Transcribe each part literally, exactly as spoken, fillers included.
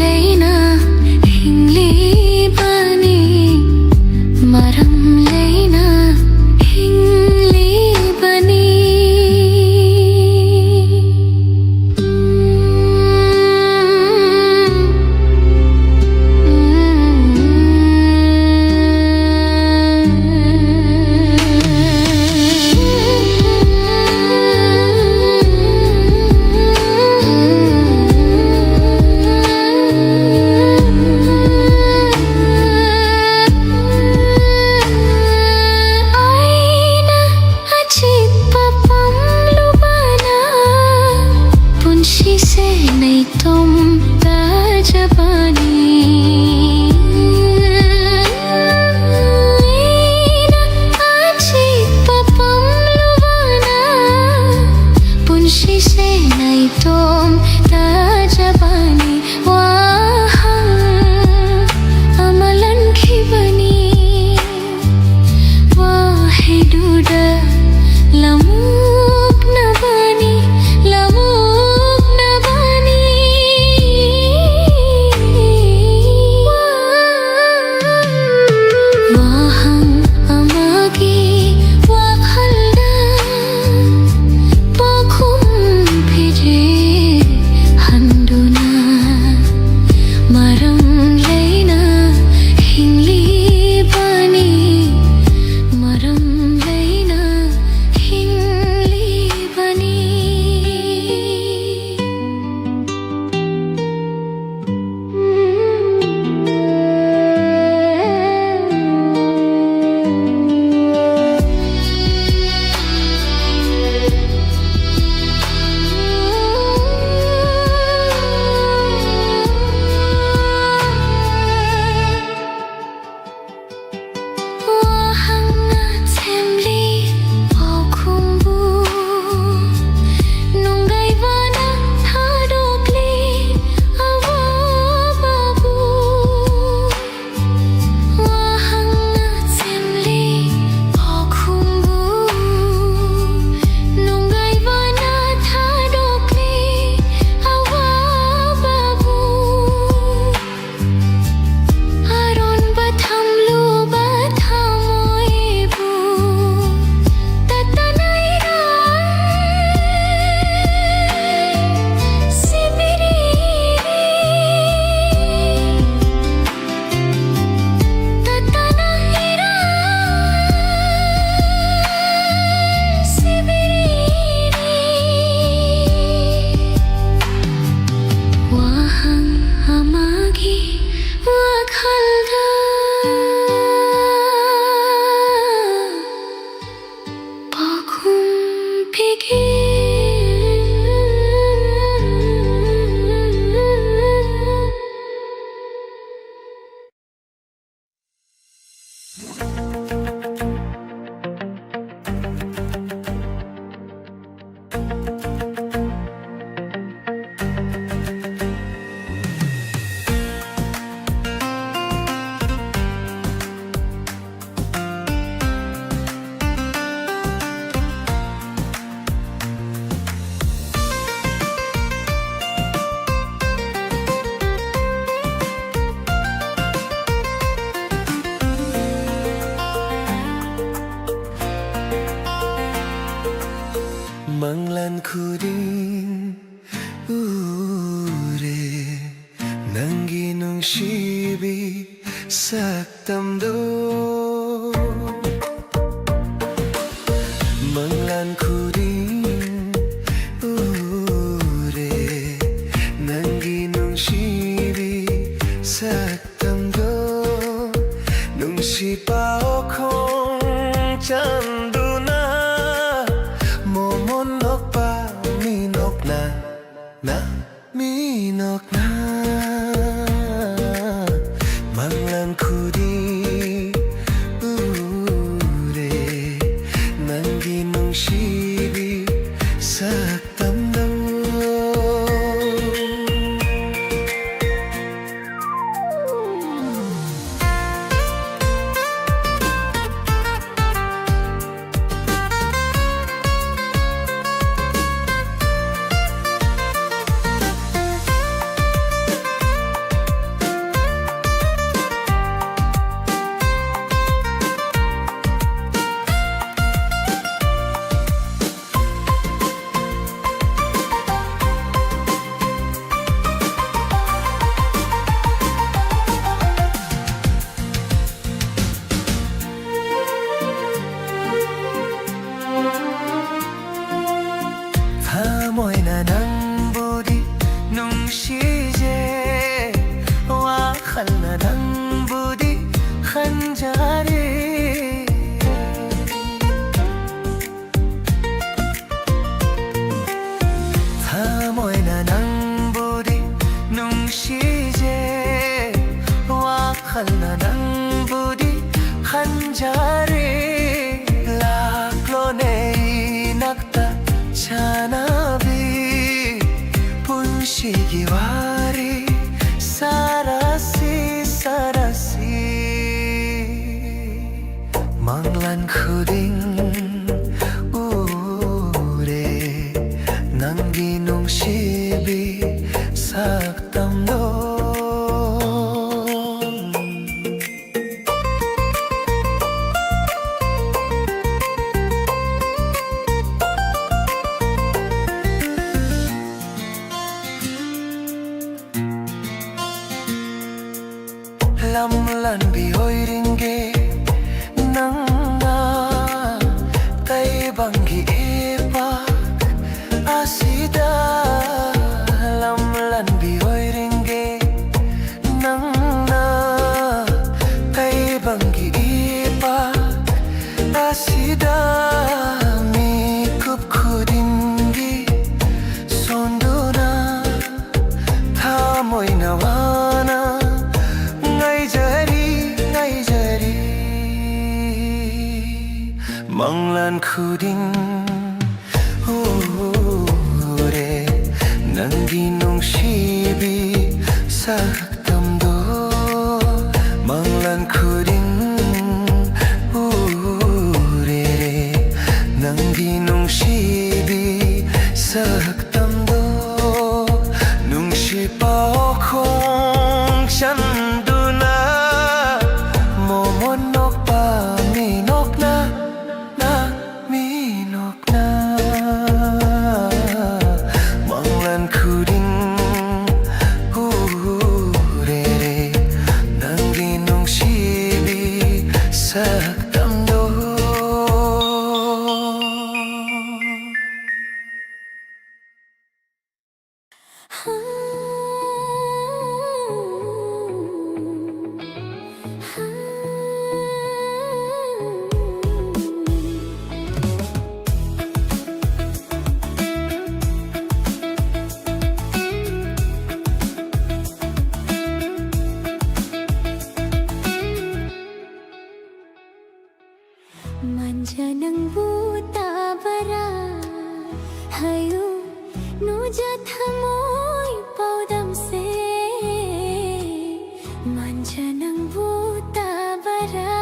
ꯂꯩꯅ ꯍꯤꯡꯂꯤꯕꯅꯤ, ꯃꯔꯝ ꯂꯩꯅ ꯍꯤꯡꯂꯤꯕꯅꯤ꯫ ꯅꯪꯒꯤ ꯅꯨꯡꯁꯤꯕꯤ ꯁꯛꯇꯝꯗꯣ ꯃꯪꯂꯥꯟ ꯈꯨꯗꯤꯡ ꯎꯔꯦ꯫ ꯅꯪꯒꯤ ꯅꯨꯡꯁꯤꯕꯤ ꯁꯛꯇꯝꯗꯣ ꯅꯨꯡꯁꯤ ꯄꯥꯎꯈꯣꯡ ꯆꯟꯗꯨꯅ ꯃꯣꯃꯣꯟ ꯅꯣꯛꯄ ꯃꯤꯅꯣꯛꯅ ꯅ ꯃꯤꯅꯣꯛꯅ ꯃꯪꯂꯥꯟ ꯈꯨꯗꯤꯡ ꯎꯔꯦ꯫ ꯅꯪꯒꯤ ꯅꯨꯡꯁꯤꯕꯤ ꯁꯛ ꯇꯝꯂꯝꯂꯣ꯫ ꯊꯃꯣꯏꯅ ꯅꯪꯕꯨꯗꯤ ꯅꯨꯡꯁꯤꯖꯦ꯫ ꯋꯥꯈꯜꯅ ꯅꯪꯕꯨꯗꯤ ꯈꯟꯖꯔꯦ꯫ ꯊꯃꯣꯏꯅ ꯅꯪꯕꯨꯗꯤ ꯅꯨꯡꯁꯤꯖꯦ꯫ ꯋꯥꯈꯜꯅ ꯅꯪꯕꯨꯗꯤ ꯈꯟꯖꯔꯦ꯫ ꯂꯥꯛꯂꯣꯅꯦ ꯏꯅꯥꯛꯇ ꯆꯥꯟꯅꯕꯤ꯫ ꯄꯨꯟꯁꯤꯒꯤ ꯋꯥꯔꯤ ꯁꯥꯔꯁꯤ, ꯁꯥꯔꯁꯤ꯫ ꯃꯪꯂꯥꯟ ꯈꯨꯗꯤꯡ ꯎꯔꯦ ꯅꯪꯒꯤ ꯅꯨꯡꯁꯤꯕꯤ ꯁꯛꯇꯝꯗꯣ꯫ ꯂꯝꯂꯥꯟꯕꯤ ꯑꯣꯏꯔꯤꯡꯒꯦ ꯅꯪꯅ ꯇꯥꯏꯕꯪꯒꯤ ꯏꯄꯥꯛ ꯑꯁꯤꯗ꯫ ꯂꯝꯂꯥꯟꯕꯤ ꯑꯣꯏꯔꯤꯡꯒꯦ ꯅꯪꯅ ꯇꯥꯏꯕꯪꯒꯤ ꯏꯄꯥꯛ ꯑꯁꯤꯗ ꯃꯤꯀꯨꯞ ꯈꯨꯗꯤꯡꯒꯤ ꯁꯣꯟꯗꯨꯅ ꯊꯃꯣꯏꯅ ꯋꯥꯅ ꯉꯥꯏꯖꯔꯤ, ꯉꯥꯏꯖꯔꯤ꯫ ꯃꯪꯂꯥꯟ ꯈꯨꯗꯤꯡ ꯎꯔꯦ ꯅꯪꯒꯤ ꯅꯨꯡꯁꯤꯕꯤ ꯁꯛꯇꯝꯗꯣ꯫ ꯃꯪꯂꯥꯟ ꯈꯨꯗꯤꯡ ꯎꯔꯦ ꯅꯪꯒꯤ ꯅꯨꯡꯁꯤꯕꯤ ꯁꯛ ꯇꯝꯗꯣ ꯅꯨꯡꯁꯤ ꯄꯥꯎꯈꯣꯡ ꯆꯟꯗꯨꯅ ꯃꯣꯃꯣꯟ ꯅꯣꯛꯄ ꯃꯤ ꯅꯣꯛꯅ ꯅ ꯃꯤ ꯅꯣꯛꯅ ꯃꯪꯂꯥꯟ ꯈꯨꯗꯤꯡ ꯎꯔꯦ ꯅꯪꯒꯤ ꯅꯨꯡꯁꯤꯕꯤ ꯁꯛ ꯇꯝꯗꯣ꯫ ꯃꯥꯟꯖ ꯅꯪꯕꯨ ꯇꯥꯕꯔꯥ ꯍꯥꯏꯌꯨ, ꯅꯨꯡꯖ ꯊꯃꯣꯏ ꯄꯥꯎꯗꯝꯁꯦ꯫ ꯃꯥꯟꯖ ꯅꯪꯕꯨ ꯇꯥꯕꯔꯥ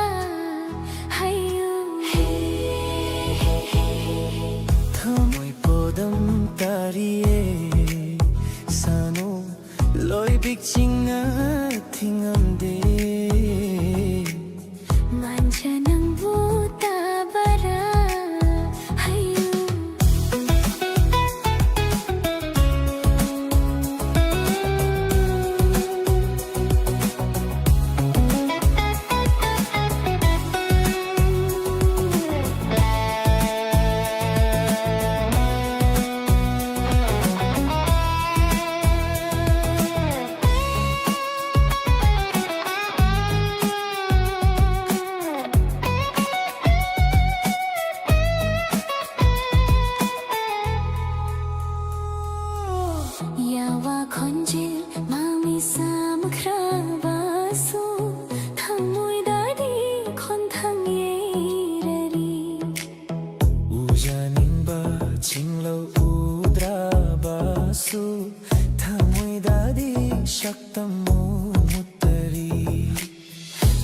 ꯍꯥꯏꯌꯨ꯫ ꯊꯃꯣꯏ ꯄꯥꯎꯗꯝ ꯇꯥꯔꯤꯌꯦ ꯁꯥꯅꯣ ꯂꯣꯏꯕꯤꯛ ꯆꯤꯡꯅ ꯊꯤꯡꯉꯝꯗꯦ꯫ ꯃꯥꯟꯖ ꯅꯪꯕꯨ ꯇꯥꯕꯔꯥ ꯍꯥꯏꯌꯨ꯫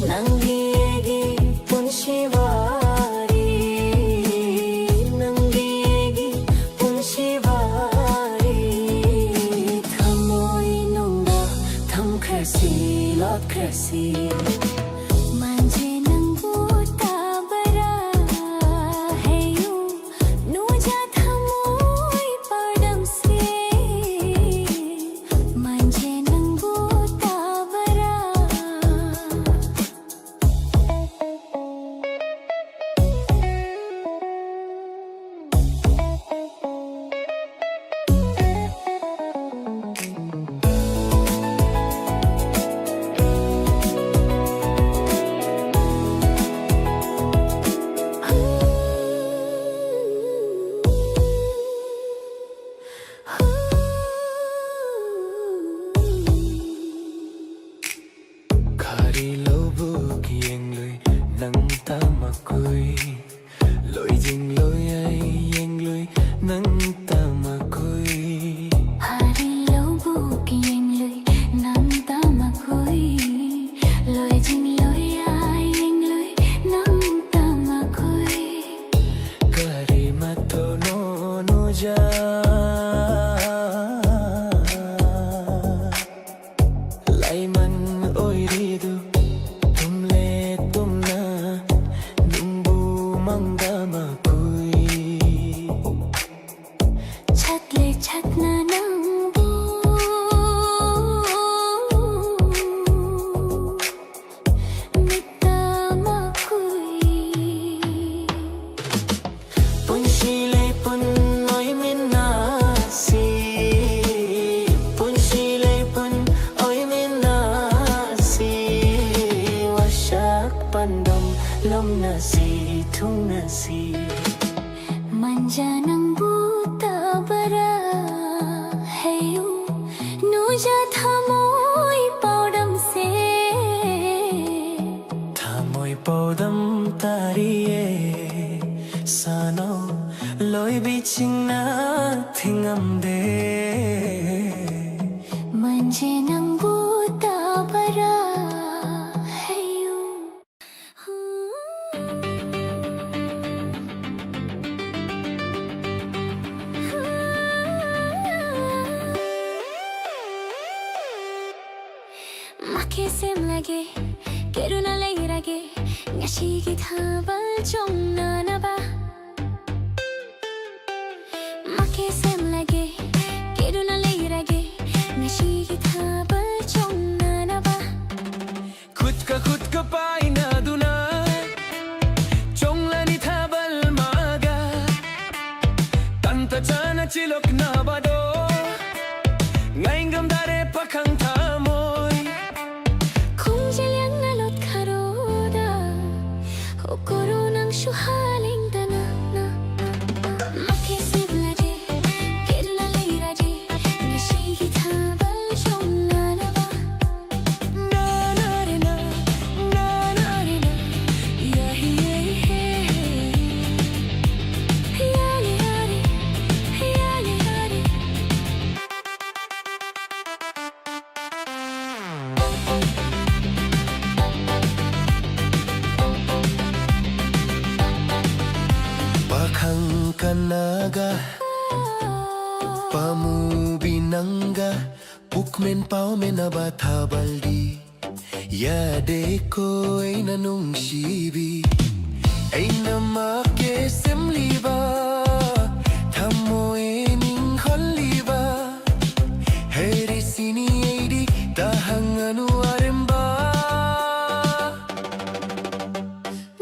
ꯅꯪꯒꯤ ꯑꯩꯒꯤ ꯄꯨꯟꯁꯤ ꯋꯥꯔꯤ, ꯅꯪꯒꯤ ꯑꯩꯒꯤ ꯄꯨꯟꯁꯤ ꯋꯥꯔꯤ, ꯊꯃꯣꯏ ꯅꯨꯡꯗ ꯊꯝꯈ꯭ꯔꯁꯤ, ꯂꯣꯠꯈ꯭ꯔꯁꯤ꯫ ꯃꯟꯖꯦ ꯅꯪꯕꯨ ꯇꯥꯕꯔꯥ? ꯍꯦꯌꯨ ꯅꯨꯖꯥ ꯊꯃꯣꯏ ꯄꯥꯎꯗꯝꯁꯦ, ꯃꯟꯖꯦ ꯅꯪꯕꯨ ꯇꯥꯕꯔꯥ? ꯈꯥꯔꯤ ꯂꯧꯕꯨꯛ ꯌꯦꯡꯂꯨꯏ ꯅꯪ ꯇꯃꯛꯀꯨꯏ, ꯂꯣꯏꯖꯤꯡ ꯂꯣꯏꯌꯥꯏ ꯌꯦꯡꯂꯨꯏ ꯅꯪ ꯇꯃꯛꯀꯨꯏ꯫ ꯈꯥꯔꯤ ꯂꯧꯕꯨꯛ ꯌꯦꯡꯂꯨꯏ ꯅꯪ ꯇꯃꯛꯀꯨꯏ, ꯂꯣꯏꯖꯤꯡ ꯂꯣꯏꯌꯥꯏ ꯌꯦꯡꯂꯨꯏ ꯅꯪ ꯇꯃꯛꯀꯨꯏ꯫ ꯀꯔꯤ ꯃꯇꯧꯅꯣ ꯅꯨꯖꯥ? ꯂꯥꯏꯃꯟ ꯑꯣꯏꯔꯤꯗꯨ ꯇꯨꯝꯂꯦ ꯇꯨꯝꯅ ꯅꯨꯡꯕꯨ ꯃꯪꯗ ꯃꯀꯨꯏ꯫ ꯆꯠꯂꯦ ꯆꯠꯅ ꯅꯪꯕꯨ ꯃꯤꯠꯇ ꯃꯀꯨꯏ꯫ ꯄꯨꯟꯁꯤ ꯂꯩꯄꯨꯟ ꯑꯣꯏꯃꯤꯟꯅꯁꯤ, ꯄꯨꯟꯁꯤ ꯂꯩꯄꯨꯟ ꯑꯣꯏꯃꯤꯟꯅꯁꯤ, ꯋꯥꯁꯛ ꯄꯥꯟꯗꯝ ꯂꯧꯅꯁꯤ, ꯊꯨꯡꯅꯁꯤ꯫ ꯃꯟꯖꯥ ꯅꯪꯕꯨ ꯇꯥꯕꯔꯥ? ꯍꯦꯌꯨ ꯅꯨꯖꯥ ꯊꯃꯣꯏ ꯄꯥꯎꯗꯝꯁꯦ꯫ ꯊꯃꯣꯏ ꯄꯥꯎꯗꯝ ꯇꯥꯔꯤꯌꯦ ꯁꯥꯅꯧ ꯂꯣꯏꯕꯤꯁꯤꯡꯅ ꯊꯤꯡꯉꯝꯗꯦ꯫ ꯃꯟꯖꯦ ꯅꯪꯕꯨ ꯇꯥꯕꯔꯥ? ꯍꯦꯌꯨ ꯀꯦ ꯁꯦꯝꯂꯒꯦ, ꯀꯦꯗꯨꯅ ꯂꯩꯔꯒꯦ, ꯉꯁꯤꯒꯤ ꯊꯥꯕꯜ ꯆꯣꯡꯅꯅꯕ꯫ ꯃꯥ ꯀꯦ ꯁꯦꯝꯂꯒꯦ, ꯀꯦꯗꯨꯅ ꯂꯩꯔꯒꯦ, ꯉꯁꯤꯒꯤ ꯊꯥꯕꯜ ꯆꯣꯡꯅꯅꯕ꯫ ꯈꯨꯠꯀ ꯈꯨꯠꯀ ꯄꯥꯏꯅꯗꯨꯅ ꯆꯣꯡꯂꯅꯤ ꯊꯥꯕꯜ ꯃꯥꯒ꯫ ꯇꯟꯇ ꯆꯥꯅ ꯆꯤꯂꯣꯛꯅꯕꯗꯣ ꯉꯥꯏꯉꯝꯗꯔꯦ ꯄꯥꯈꯪ ꯊꯃꯣꯏ꯫ ꯈꯣꯡꯖꯦꯜ ꯌꯥꯡꯅ ꯂꯣꯠꯈꯔꯣꯗ, ꯍꯧꯒꯠꯂꯣ ꯅꯪꯁꯨ ꯍꯥꯂꯦꯡꯗꯅ꯫ ꯃꯥ ꯀꯦ ꯁꯦꯝꯂꯒꯦ, ꯀꯦꯗꯨꯅ ꯂꯩꯔꯒꯦ, ꯉꯁꯤꯒꯤ ꯊꯥꯕꯜ ꯆꯣꯡꯅꯅꯕ꯫ ꯅꯥ ꯅꯥ ꯔꯦ ꯅꯥ, ꯅꯥ ꯅꯥ ꯔꯦ ꯅꯥ, ꯌꯥ ꯍꯤ ꯌꯦ ꯍꯦ ꯍꯦ꯫ ꯌꯥ ꯂꯦ ꯌꯥ ꯔꯦ, ꯌꯥ ꯂꯦ ꯌꯥ ꯔꯦ꯫ ꯄꯥꯈꯪ ꯀꯅꯥꯒ, ꯄꯥꯃꯨꯕꯤ ꯅꯪꯒ, ꯄꯨꯛꯃꯦꯟ ꯄꯥꯎꯃꯦꯟꯅꯕ ꯊꯥꯕꯜꯗꯤ ꯌꯥꯗꯦꯀꯣ ꯑꯩꯅ ꯅꯨꯡꯁꯤꯕꯤ꯫ ꯑꯩꯅ ꯃꯥ ꯀꯦ ꯁꯦꯝꯂꯤꯕ, ꯊꯃꯣꯏ ꯅꯤꯡꯍꯜꯂꯤꯕ, ꯍꯩꯔꯤꯁꯤꯅꯤ ꯑꯩꯗꯤ ꯇꯥꯍꯪꯉꯅꯨ ꯑꯔꯦꯝꯕ꯫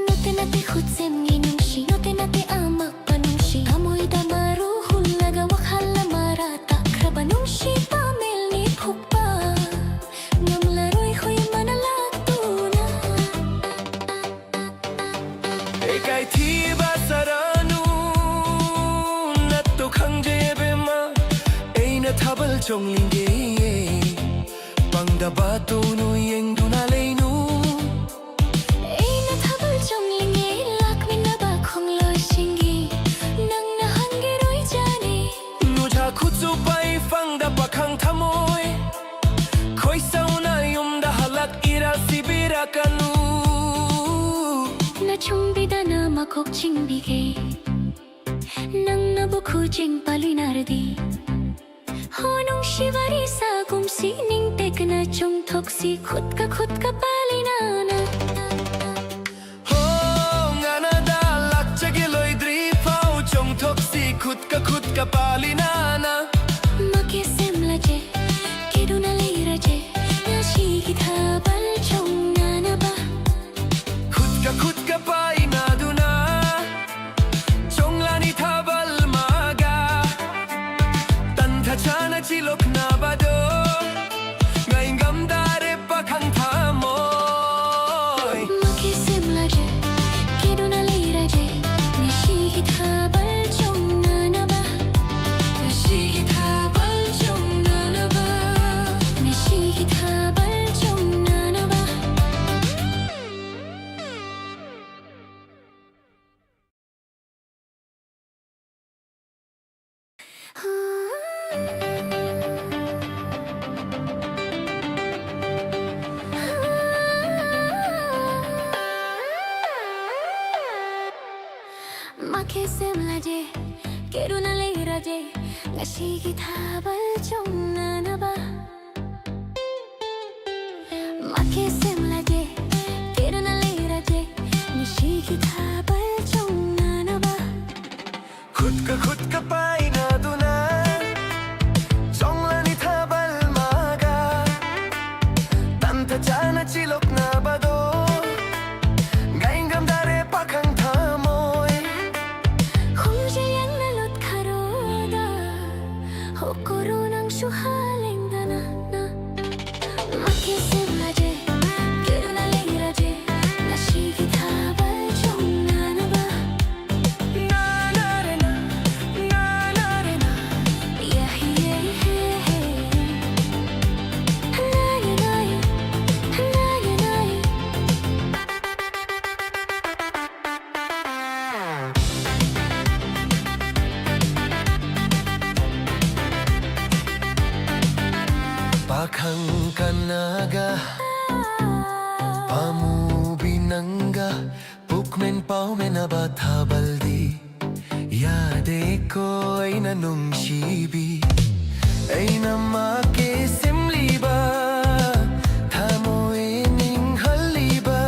ꯅꯠꯇꯦ ꯅꯠꯇꯦ ꯈꯨꯠꯁꯦꯝꯒꯤ ꯅꯨꯡꯁꯤ, ꯅꯠꯇꯦ ꯅꯠꯇꯦ ꯑꯃꯛꯄ ꯅꯨꯡꯁꯤ, ꯊꯃꯣꯏꯗ ꯃꯔꯨ ꯍꯨꯜꯂꯒ ꯋꯥꯈꯜ ꯑꯃꯔ ꯇꯥꯈ꯭ꯔꯕ ꯅꯨꯡꯁꯤ ꯄꯥꯃꯦꯜꯅꯤ ꯐꯨꯛꯄ ꯉꯝꯂꯔꯣꯏ ꯍꯨꯏ ꯃꯅꯥ ꯂꯥꯛꯇꯨꯅ꯫ ꯏꯀꯥꯏ ꯊꯤꯕ ꯁꯥꯔꯅꯨ, ꯅꯠꯇꯣ ꯈꯪꯖꯩ ꯏꯕꯦꯝꯃ, ꯑꯩꯅ ꯊꯥꯕꯜ ꯆꯣꯡꯅꯤꯡꯉꯦ꯫ ꯄꯪꯗꯕ ꯇꯧꯅꯨ, ꯌꯦꯡꯗꯨꯅ ꯂꯩꯅꯨ꯫ ꯑꯩꯅ ꯊꯥꯕꯜ ꯆꯣꯡꯅꯤꯡꯉꯦ, ꯂꯥꯛꯃꯤꯟꯅꯕ ꯈꯣꯡꯂꯣꯏꯁꯤꯡꯒꯤ ꯅꯪꯅ ꯍꯪꯒꯦꯔꯣꯏ ꯖꯥꯅꯤ꯫ ꯅꯨꯡꯁꯥ ꯈꯨꯠꯁꯨ ꯄꯥꯏ ꯐꯪꯗ ꯄꯥꯈꯪ ꯊꯃꯣꯏ, ꯈꯣꯏꯁꯥꯎꯅ ꯌꯨꯝꯗ ꯍꯜꯂꯛꯏꯔ ꯁꯤꯕꯤꯔꯛꯀꯅꯨ꯫ ꯅꯆꯨꯡꯕꯤꯗꯅ ꯃꯀꯣꯛ ꯆꯤꯡꯕꯤꯒꯦ, ꯅꯪꯅꯕꯨ ꯈꯨꯖꯤꯡ ꯄꯥꯜꯂꯨꯏꯅꯔꯗꯤ꯫ ꯍꯣ ꯅꯨꯡꯁꯤ ꯋꯥꯔꯤ ꯁꯥꯒꯨꯝꯁꯤ, ꯅꯤꯡ ꯇꯦꯛꯅ ꯆꯣꯡꯊꯣꯛꯁꯤ, ꯈꯨꯠꯀ ꯈꯨꯠꯀ ꯄꯥꯜꯂꯤꯅꯅ꯫ ꯍꯣ ꯉꯥꯅꯗ ꯂꯥꯛꯆꯒꯦ, ꯂꯣꯏꯗ꯭ꯔꯤ ꯐꯥꯎ ꯆꯣꯡꯊꯣꯛꯁꯤ, ꯈꯨꯠꯀ ꯈꯨꯠꯀ ꯄꯥꯜꯂꯤꯅꯅ꯫ ꯃꯀꯦ ꯁꯦꯝꯂꯖꯦ, ꯀꯦꯗꯨꯅ ꯂꯩꯔꯖꯦ, ꯉꯁꯤꯒꯤ ꯊꯥꯕꯜ ꯆꯣꯡꯅꯅꯕ꯫ ꯈꯨꯠꯀ ꯈꯨꯠꯀ ꯄꯥꯏꯅꯗꯨꯅ ꯆꯣꯡꯂꯥꯅꯤ ꯊꯥꯕꯜ ꯃꯥꯒ꯫ ꯇꯟꯊꯥ ꯆꯥꯅ ꯆꯤꯂꯣꯛꯅꯕꯗꯣ ꯉꯥꯏꯉꯝꯗꯥꯔꯦ ꯄꯥꯈꯪ ꯊꯃꯣꯏ꯫ ꯃꯀꯦ ꯁꯦꯝꯂꯖꯦ, ꯀꯦꯗꯨꯅ ꯂꯩꯔꯖꯦ, ꯉꯁꯤꯒꯤ ꯊꯥꯕꯜ ꯆꯣꯡꯅꯅꯕ꯫ ꯉꯁꯤꯒꯤ ꯊꯥꯕꯜ ꯆꯣꯡꯅꯅꯕ꯫ ꯉꯁꯤꯒꯤ ꯊꯥꯕꯜ ꯆꯣꯡꯅꯅꯕ꯫ ꯃꯀꯦ ꯁꯦꯝꯂꯖꯦ, ꯀꯦꯗꯨꯅ ꯂꯩꯔꯖꯦ, ꯉꯁꯤꯒꯤ ꯊꯥꯕꯜ ꯆꯣꯡꯅꯅꯕ꯫ ꯃꯀꯦ ꯁꯦꯝꯂꯖꯦ, ꯀꯦꯗꯨꯅ ꯂꯩꯔꯖꯦ, ꯉꯁꯤꯒꯤ ꯊꯥꯕꯜ ꯆꯣꯡꯅꯅꯕ꯫ ꯈꯨꯠꯀ ꯈꯨꯠꯀ ꯄꯥꯏꯅꯗꯨꯅ ꯆꯣꯡꯂꯅꯤ ꯊꯥꯕꯜ ꯃꯥꯒ꯫ ꯇꯟꯊꯥ ꯆꯥꯅ ꯆꯤꯂꯣꯛꯅꯕꯗꯣ ꯉꯥꯏꯉꯝꯗꯥꯔꯦ ꯄꯥꯈꯪ ꯊꯃꯣꯏ꯫ ꯈꯣꯡꯖꯦꯜ ꯌꯥꯡꯅ ꯂꯣꯠꯈꯔꯣꯗ, ꯍꯣꯀꯣꯔꯣ ꯅꯪꯁꯨ ꯍꯥꯂꯦꯡꯗꯅ꯫ ꯃꯀꯦ ꯁꯦꯝꯂꯖꯦ, ꯀꯦꯗꯨꯅ ꯂꯩꯔꯖꯦ, ꯉꯁꯤꯒꯤ ꯊꯥꯕꯜ ꯆꯣꯡꯅꯅꯕ꯫ ꯅꯥ ꯅꯥ ꯔꯦ ꯅꯥ, ꯅꯥ ꯅꯥ ꯔꯦ ꯅꯥ, ꯌꯥ ꯍꯤ ꯌꯦ ꯍꯦ ꯍꯦ꯫ ꯅꯥ ꯌꯦ ꯅꯥ ꯌꯦ, ꯅꯥ ꯌꯦ ꯅꯥ ꯌꯦ꯫ ꯄꯥꯈꯪ ꯀꯅꯥꯒ, ꯄꯥꯃꯨꯕꯤ ꯅꯪꯒ, ꯄꯨꯛꯃꯦꯟ ꯄꯥꯎꯃꯦꯟꯅꯕ ꯊꯥꯕꯜꯗꯤ ꯌꯥꯗꯦꯀꯣ ꯑꯩꯅ ꯅꯨꯡꯁꯤꯕꯤ꯫ ꯑꯩꯅ ꯃꯥꯛꯀꯦ ꯁꯦꯝꯂꯤꯕ, ꯊꯃꯣꯏ ꯅꯤꯡꯍꯜꯂꯤꯕ,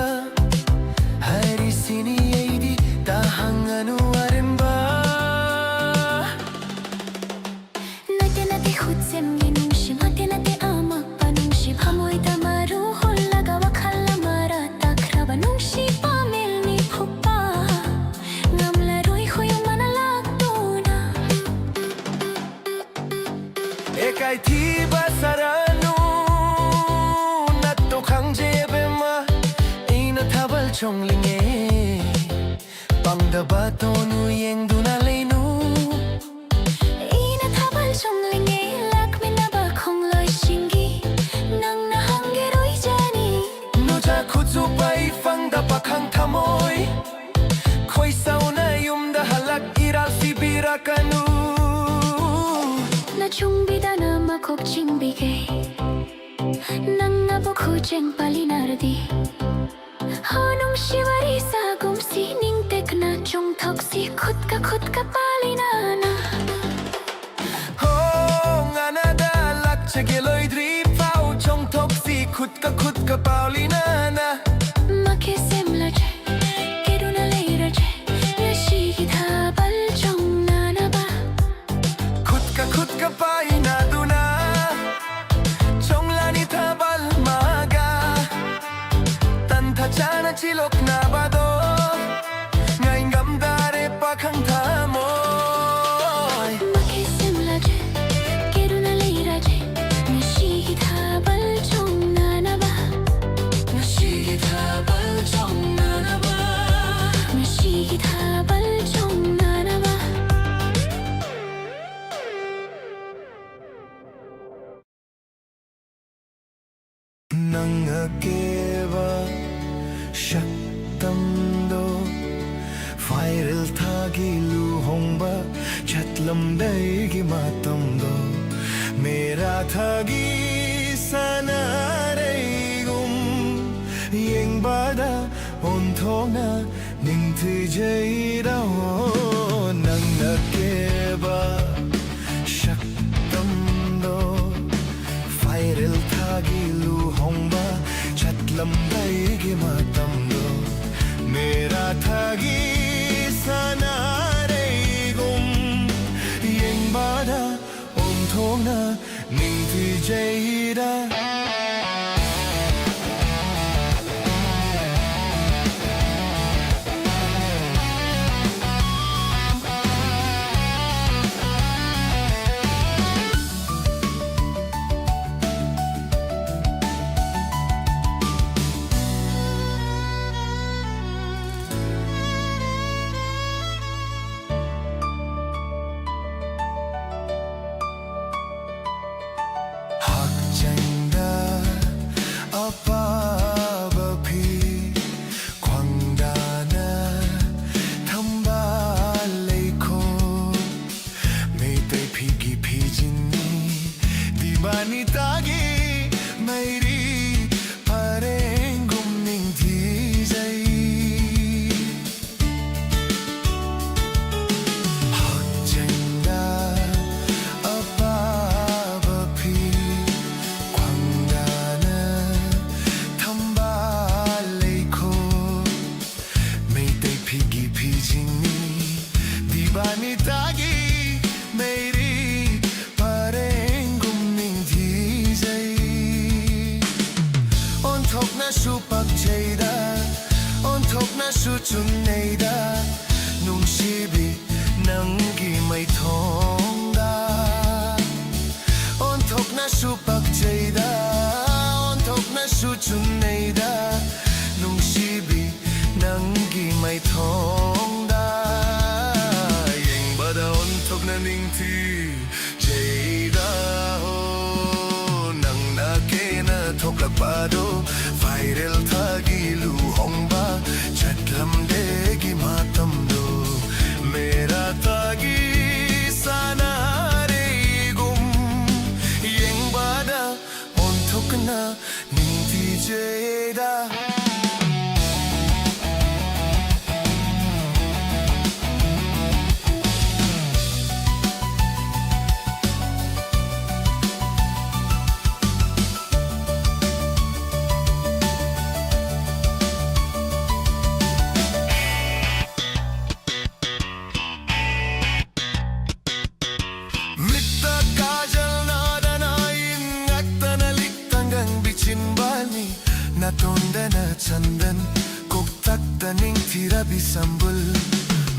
ꯍꯥꯏꯔꯤꯁꯤꯅꯤ ꯑꯩꯗꯤ ꯇꯥꯍꯪꯉꯅꯨ ꯑꯔꯦꯝꯕ꯫ ꯅꯠꯇꯦ ꯅꯠꯇꯦ ꯈꯨꯠꯁꯦꯝꯒꯤ ꯅꯨꯡꯁꯤ, ꯅꯠꯇꯦ ꯅꯠꯇꯦ ꯑꯃꯛꯄ ꯅꯨꯡꯁꯤ, ꯊꯃꯣꯏꯗ ꯃꯔꯨ ꯍꯨꯜꯂꯒ ꯋꯥꯈꯜ ꯑꯃꯔ ꯇꯛꯈ꯭ꯔꯕ ꯅꯨꯡꯁꯤ ꯄꯥꯃꯦꯜꯅꯤ ꯐꯨꯛꯄ ꯉꯝꯂꯔꯣꯏ ꯈꯣꯏꯌꯨꯝ ꯃꯅꯥ ꯂꯥꯛꯇꯨꯅ꯫ ꯑꯦ ꯀꯥꯏꯊꯤꯕ ꯁꯥꯔꯅꯨ, ꯅꯠꯇꯣ ꯈꯪꯖꯩ ꯑꯕꯦꯝꯃ, ꯑꯩꯅ ꯊꯥꯕꯜ ꯆꯣꯡꯂꯤꯉꯩ ꯄꯥꯡꯗꯕ ꯇꯣꯅꯨ ꯌꯦꯡꯗꯨꯅ ꯂꯩꯅꯨ꯫ ꯑꯩꯅ ꯊꯥꯕꯜ ꯆꯣꯡꯂꯤꯉꯩ ꯂꯥꯛꯃꯤꯟꯅꯕ ꯈꯣꯡꯂꯣꯏꯁꯤꯡꯒꯤ ꯅꯪꯅ ꯍꯪꯒꯦꯔꯣꯏꯖꯅꯤ꯫ ꯅꯨꯖꯥ ꯈꯨꯠꯁꯨ ꯄꯥꯏ ꯐꯪꯗ ꯄꯥꯈꯪ ꯊꯃꯣꯏ ꯈꯣꯏꯁꯥꯎꯅ ꯌꯨꯝꯗ ꯍꯜꯂꯛ ꯏꯔꯥꯜ ꯁꯤꯕꯤꯔꯛꯀꯅꯨ꯫ ꯅꯆꯨꯡꯕꯤꯗꯅ ꯃꯈꯣꯛ ꯆꯤꯡꯕꯤꯒꯦ ꯅꯪꯅꯕꯨ ꯈꯨꯖꯦꯡ ꯄꯥꯜꯂꯤꯅꯔꯗꯤ꯫ ꯍꯣ ꯅꯨꯡꯁꯤ ꯋꯥꯔꯤ ꯁꯥꯒꯨꯝꯁꯤ ꯅꯤꯡꯇꯦꯛꯅ ꯆꯣꯡꯊꯣꯛꯁꯤ ꯈꯨꯠꯀ ꯈꯨꯠꯀ ꯄꯥꯜꯂꯤꯅꯅ꯫ ꯍꯣ ꯉꯥꯅꯗ ꯂꯥꯛꯆꯒꯦ ꯂꯣꯏꯗ꯭ꯔꯤ ꯐꯥꯎ ꯆꯣꯡꯊꯣꯛꯁꯤ ꯈꯨꯠꯀ ꯈꯨꯠꯀ ꯄꯥꯜꯂꯤꯅꯅ꯫ ꯃꯥꯛꯀꯦ ꯁꯦꯝꯂꯁꯦ ꯀꯦꯗꯨꯅ ꯂꯩꯔꯁꯦ ꯉꯁꯤꯒꯤ ꯊꯥꯕꯜ ꯆꯣꯡꯅꯅꯕ꯫ ꯈꯨꯠꯀ ꯈꯨꯠꯀ ꯄꯥꯏꯅꯗꯨꯅ ꯆꯣꯡꯂꯥꯅꯤ ꯊꯥꯕꯜ ꯃꯥꯒ ꯇꯟꯊꯥ ꯆꯥꯅ ꯆꯤꯂꯣꯛꯅꯕꯗꯣ ꯉꯥꯏ ꯉꯝꯗꯔꯦ ꯄꯥꯈꯪ ꯊꯃꯣꯏ꯫ ꯃꯥꯛꯀꯦ ꯁꯦꯝꯂꯁꯦ ꯀꯦꯗꯨꯅ ꯂꯩꯔꯁꯦ ꯉꯁꯤꯒꯤ ꯊꯥꯕꯜ ꯆꯣꯡꯅꯅꯕ꯫ ꯉꯁꯤꯒꯤ ꯊꯥꯕꯜ ꯆꯣꯡꯅꯅꯕ꯫ ꯉꯁꯤꯒꯤ ꯊꯥꯕꯜ ꯆꯣꯡꯅꯅꯕ꯫ ꯅꯪ ꯑꯀꯦꯕ ꯁꯛꯇꯝꯗꯣ ꯐꯥꯏꯔꯦꯜ ꯊꯥꯒꯤ ꯂꯨꯍꯣꯡꯕ ꯆꯠꯂꯝꯗꯥꯏꯒꯤ ꯃꯇꯝꯗꯣ ꯃꯦꯔꯥ ꯊꯥꯒꯤ ꯁꯅꯥꯔꯩꯒꯨꯝ ꯌꯦꯡꯕꯗ ꯑꯣꯟꯊꯣꯛꯅ ꯅꯤꯡꯊꯤꯖꯩꯗ꯫ ꯍꯣ ꯅꯪ ꯑꯀꯦꯕ ꯁꯛꯇꯝ ꯇꯝꯕꯩꯒꯤ ꯃꯇꯝꯗꯣ ꯃꯦꯔꯥ ꯊꯥꯒꯤ ꯁꯥꯟꯅꯔꯩꯒꯨꯝ ꯌꯦꯡꯕꯗ ꯑꯣꯟꯊꯣꯛꯅ ꯅꯤꯡꯊꯤꯖꯩꯗ꯫ ꯍꯛꯆꯥꯡꯗ ꯑꯄꯥꯕ ꯐꯤ ꯈ꯭ꯋꯥꯡꯗꯅ ꯊꯝꯕ ꯂꯩꯈꯣ꯫ ꯃꯩꯇꯩ ꯐꯤꯒꯤ ꯐꯤꯖꯤꯟꯅꯤ ꯗꯤꯕꯥꯅꯤꯇꯥꯒꯤ ꯃꯩꯔꯤ ꯄꯔꯦꯡꯒꯨꯝ ꯅꯤꯡꯊꯤꯖꯩ꯫ ꯍꯛꯆꯥꯡꯗ ꯑꯄꯥꯕ ꯐꯤ ꯈ꯭ꯋꯥꯡꯗꯅ ꯊꯝꯕ ꯂꯩꯈꯣ꯫ ꯃꯩꯇꯩ ꯐꯤꯒꯤ ꯐꯤꯖꯤꯟꯅꯤ ꯗꯤꯕꯥꯅꯤꯇꯥꯒꯤ ꯃꯩꯔꯤ ꯄꯔꯦꯡꯒꯨꯝ ꯅꯤꯡꯊꯤꯖꯩ꯫ ꯑꯣꯟꯊꯣꯛꯅꯁꯨ ꯄꯛꯆꯩꯗ, ꯑꯣꯟꯊꯣꯛꯅꯁꯨ ꯆꯨꯝꯅꯩꯗ, ꯅꯨꯡꯁꯤꯕꯤ ꯅꯪꯒꯤ ꯃꯥꯏꯊꯣꯡꯗ꯫ ꯑꯣꯟꯊꯣꯛꯅꯁꯨ ꯄꯛꯆꯩꯗ, ꯑꯣꯟꯊꯣꯛꯅꯁꯨ ꯆꯨꯝꯅꯩꯗ, ꯅꯨꯡꯁꯤꯕꯤ ꯅꯪꯒꯤ ꯃꯥꯏꯊꯣꯡꯗ꯫ ꯌꯦꯡꯕꯗ ꯑꯣꯟꯊꯣꯛꯅ ꯅꯤꯡꯊꯤꯖꯩꯗ ꯍꯣ꯫ ꯅꯪꯅ ꯀꯦꯅ ꯊꯣꯛꯂꯛꯄꯗꯣ ꯐꯥꯏꯔꯦꯜ ꯊꯥꯒꯤ ꯂꯨꯍꯣꯡꯕ ꯆꯠꯂꯝꯗꯦꯒꯤ ꯃꯇꯝꯗꯣ ꯃꯦꯔꯥ ꯊꯥꯒꯤ ꯁꯥꯟꯅꯔꯩꯒꯨꯝ ꯌꯦꯡꯕꯗ ꯑꯣꯟꯊꯣꯛꯅ ꯅꯤꯡꯊꯤꯖꯩꯗ꯫ ꯇꯣꯟꯗꯅ ꯆꯟꯗꯟ, ꯀꯣꯛꯊꯛꯇ ꯅꯤꯡꯊꯤꯔꯕꯤ ꯁꯝꯕꯨꯜ꯫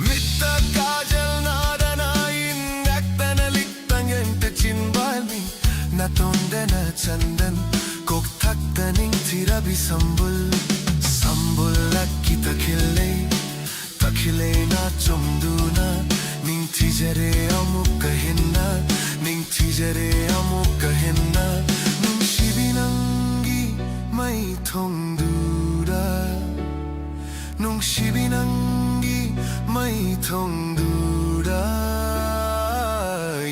ꯃꯤꯠꯇ ꯀꯥꯖꯜ ꯅꯥꯗꯅ ꯏꯟꯅꯛꯇꯅ ꯂꯤꯛꯇꯪ ꯌꯦꯡꯇ ꯆꯤꯟꯕꯥꯜꯃꯤ꯫ ꯅꯇꯣꯟꯗꯅ ꯆꯟꯗꯟ, ꯀꯣꯛꯊꯛꯇ ꯅꯤꯡꯊꯤꯔꯕꯤ ꯁꯝꯕꯨꯜ꯫ ꯁꯝꯕꯨꯜꯂꯛꯀꯤ ꯇꯈꯤꯜꯂꯩ, ꯇꯈꯤꯜꯂꯩꯅ ꯆꯨꯝꯗꯨꯅ ꯅꯤꯡꯊꯤꯖꯔꯦ ꯑꯃꯨꯛꯀ ꯍꯦꯟꯅ, ꯅꯤꯡꯊꯤꯖꯔꯦ ꯑꯃꯨꯛꯀ ꯍꯦꯟꯅ꯫ ꯅꯨꯡꯁꯤꯕꯤ ꯅꯪꯒꯤ ꯃꯩꯊꯣꯡꯗꯨꯗ, ꯅꯨꯡꯁꯤꯕꯤ ꯅꯪꯒꯤ ꯃꯩꯊꯣꯡꯗꯨꯗ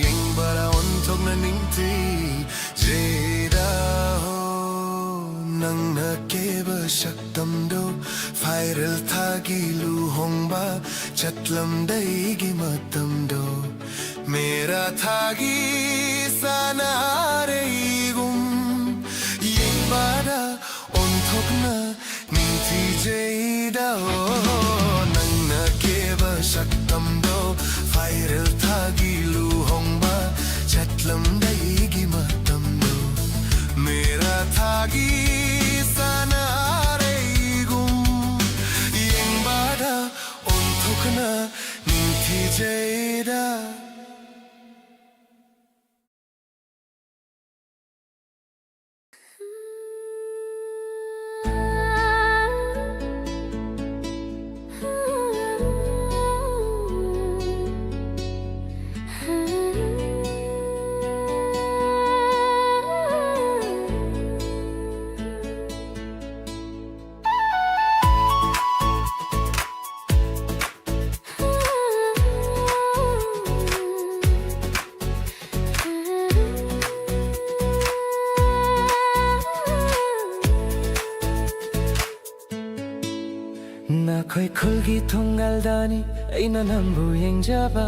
ꯌꯦꯡꯕꯗ ꯑꯣꯟꯊꯣꯛꯅ ꯅꯤꯡꯊꯤꯖꯩꯗ꯫ ꯍꯣ, ꯅꯪꯅ ꯀꯦꯕ ꯁꯛꯇꯝꯗꯣ, ꯐꯥꯏꯔꯦꯜ ꯊꯥꯒꯤ ꯂꯨꯍꯣꯡꯕ ꯆꯠꯂꯝꯗꯥꯏꯒꯤ ꯃꯇꯝꯗꯣ, ꯃꯦꯔꯥ ꯊꯥꯒꯤ ꯁꯅꯥꯔꯩꯒꯨꯝ ꯌꯦꯡꯕꯗ ꯑꯣꯟꯊꯣꯛꯅ ꯅꯤꯡꯊꯤꯖꯩꯗ꯫ ꯍꯣ, ꯅꯪꯅ ꯀꯦꯕ ꯁꯛꯇꯝꯗꯣ, ꯐꯥꯏꯔꯦꯜ ꯊꯥꯒꯤ ꯂꯨꯍꯣꯡꯕ ꯆꯠꯂꯝꯗꯥꯏꯒꯤ ꯃꯇꯝꯗꯣ, ꯃꯦꯔꯥ ꯊꯥꯒꯤ ꯁꯅꯥꯔꯩꯒꯨꯝ ꯌꯦꯡꯕꯗ ꯑꯣꯟꯊꯣꯛꯅ ꯅꯤꯡꯊꯤꯖꯩꯗ꯫ ꯅꯈꯣꯏ ꯈꯨꯜꯒꯤ ꯊꯣꯡꯒꯥꯜꯗꯅꯤ ꯑꯩꯅ ꯅꯪꯕꯨ ꯌꯦꯡꯖꯕ꯫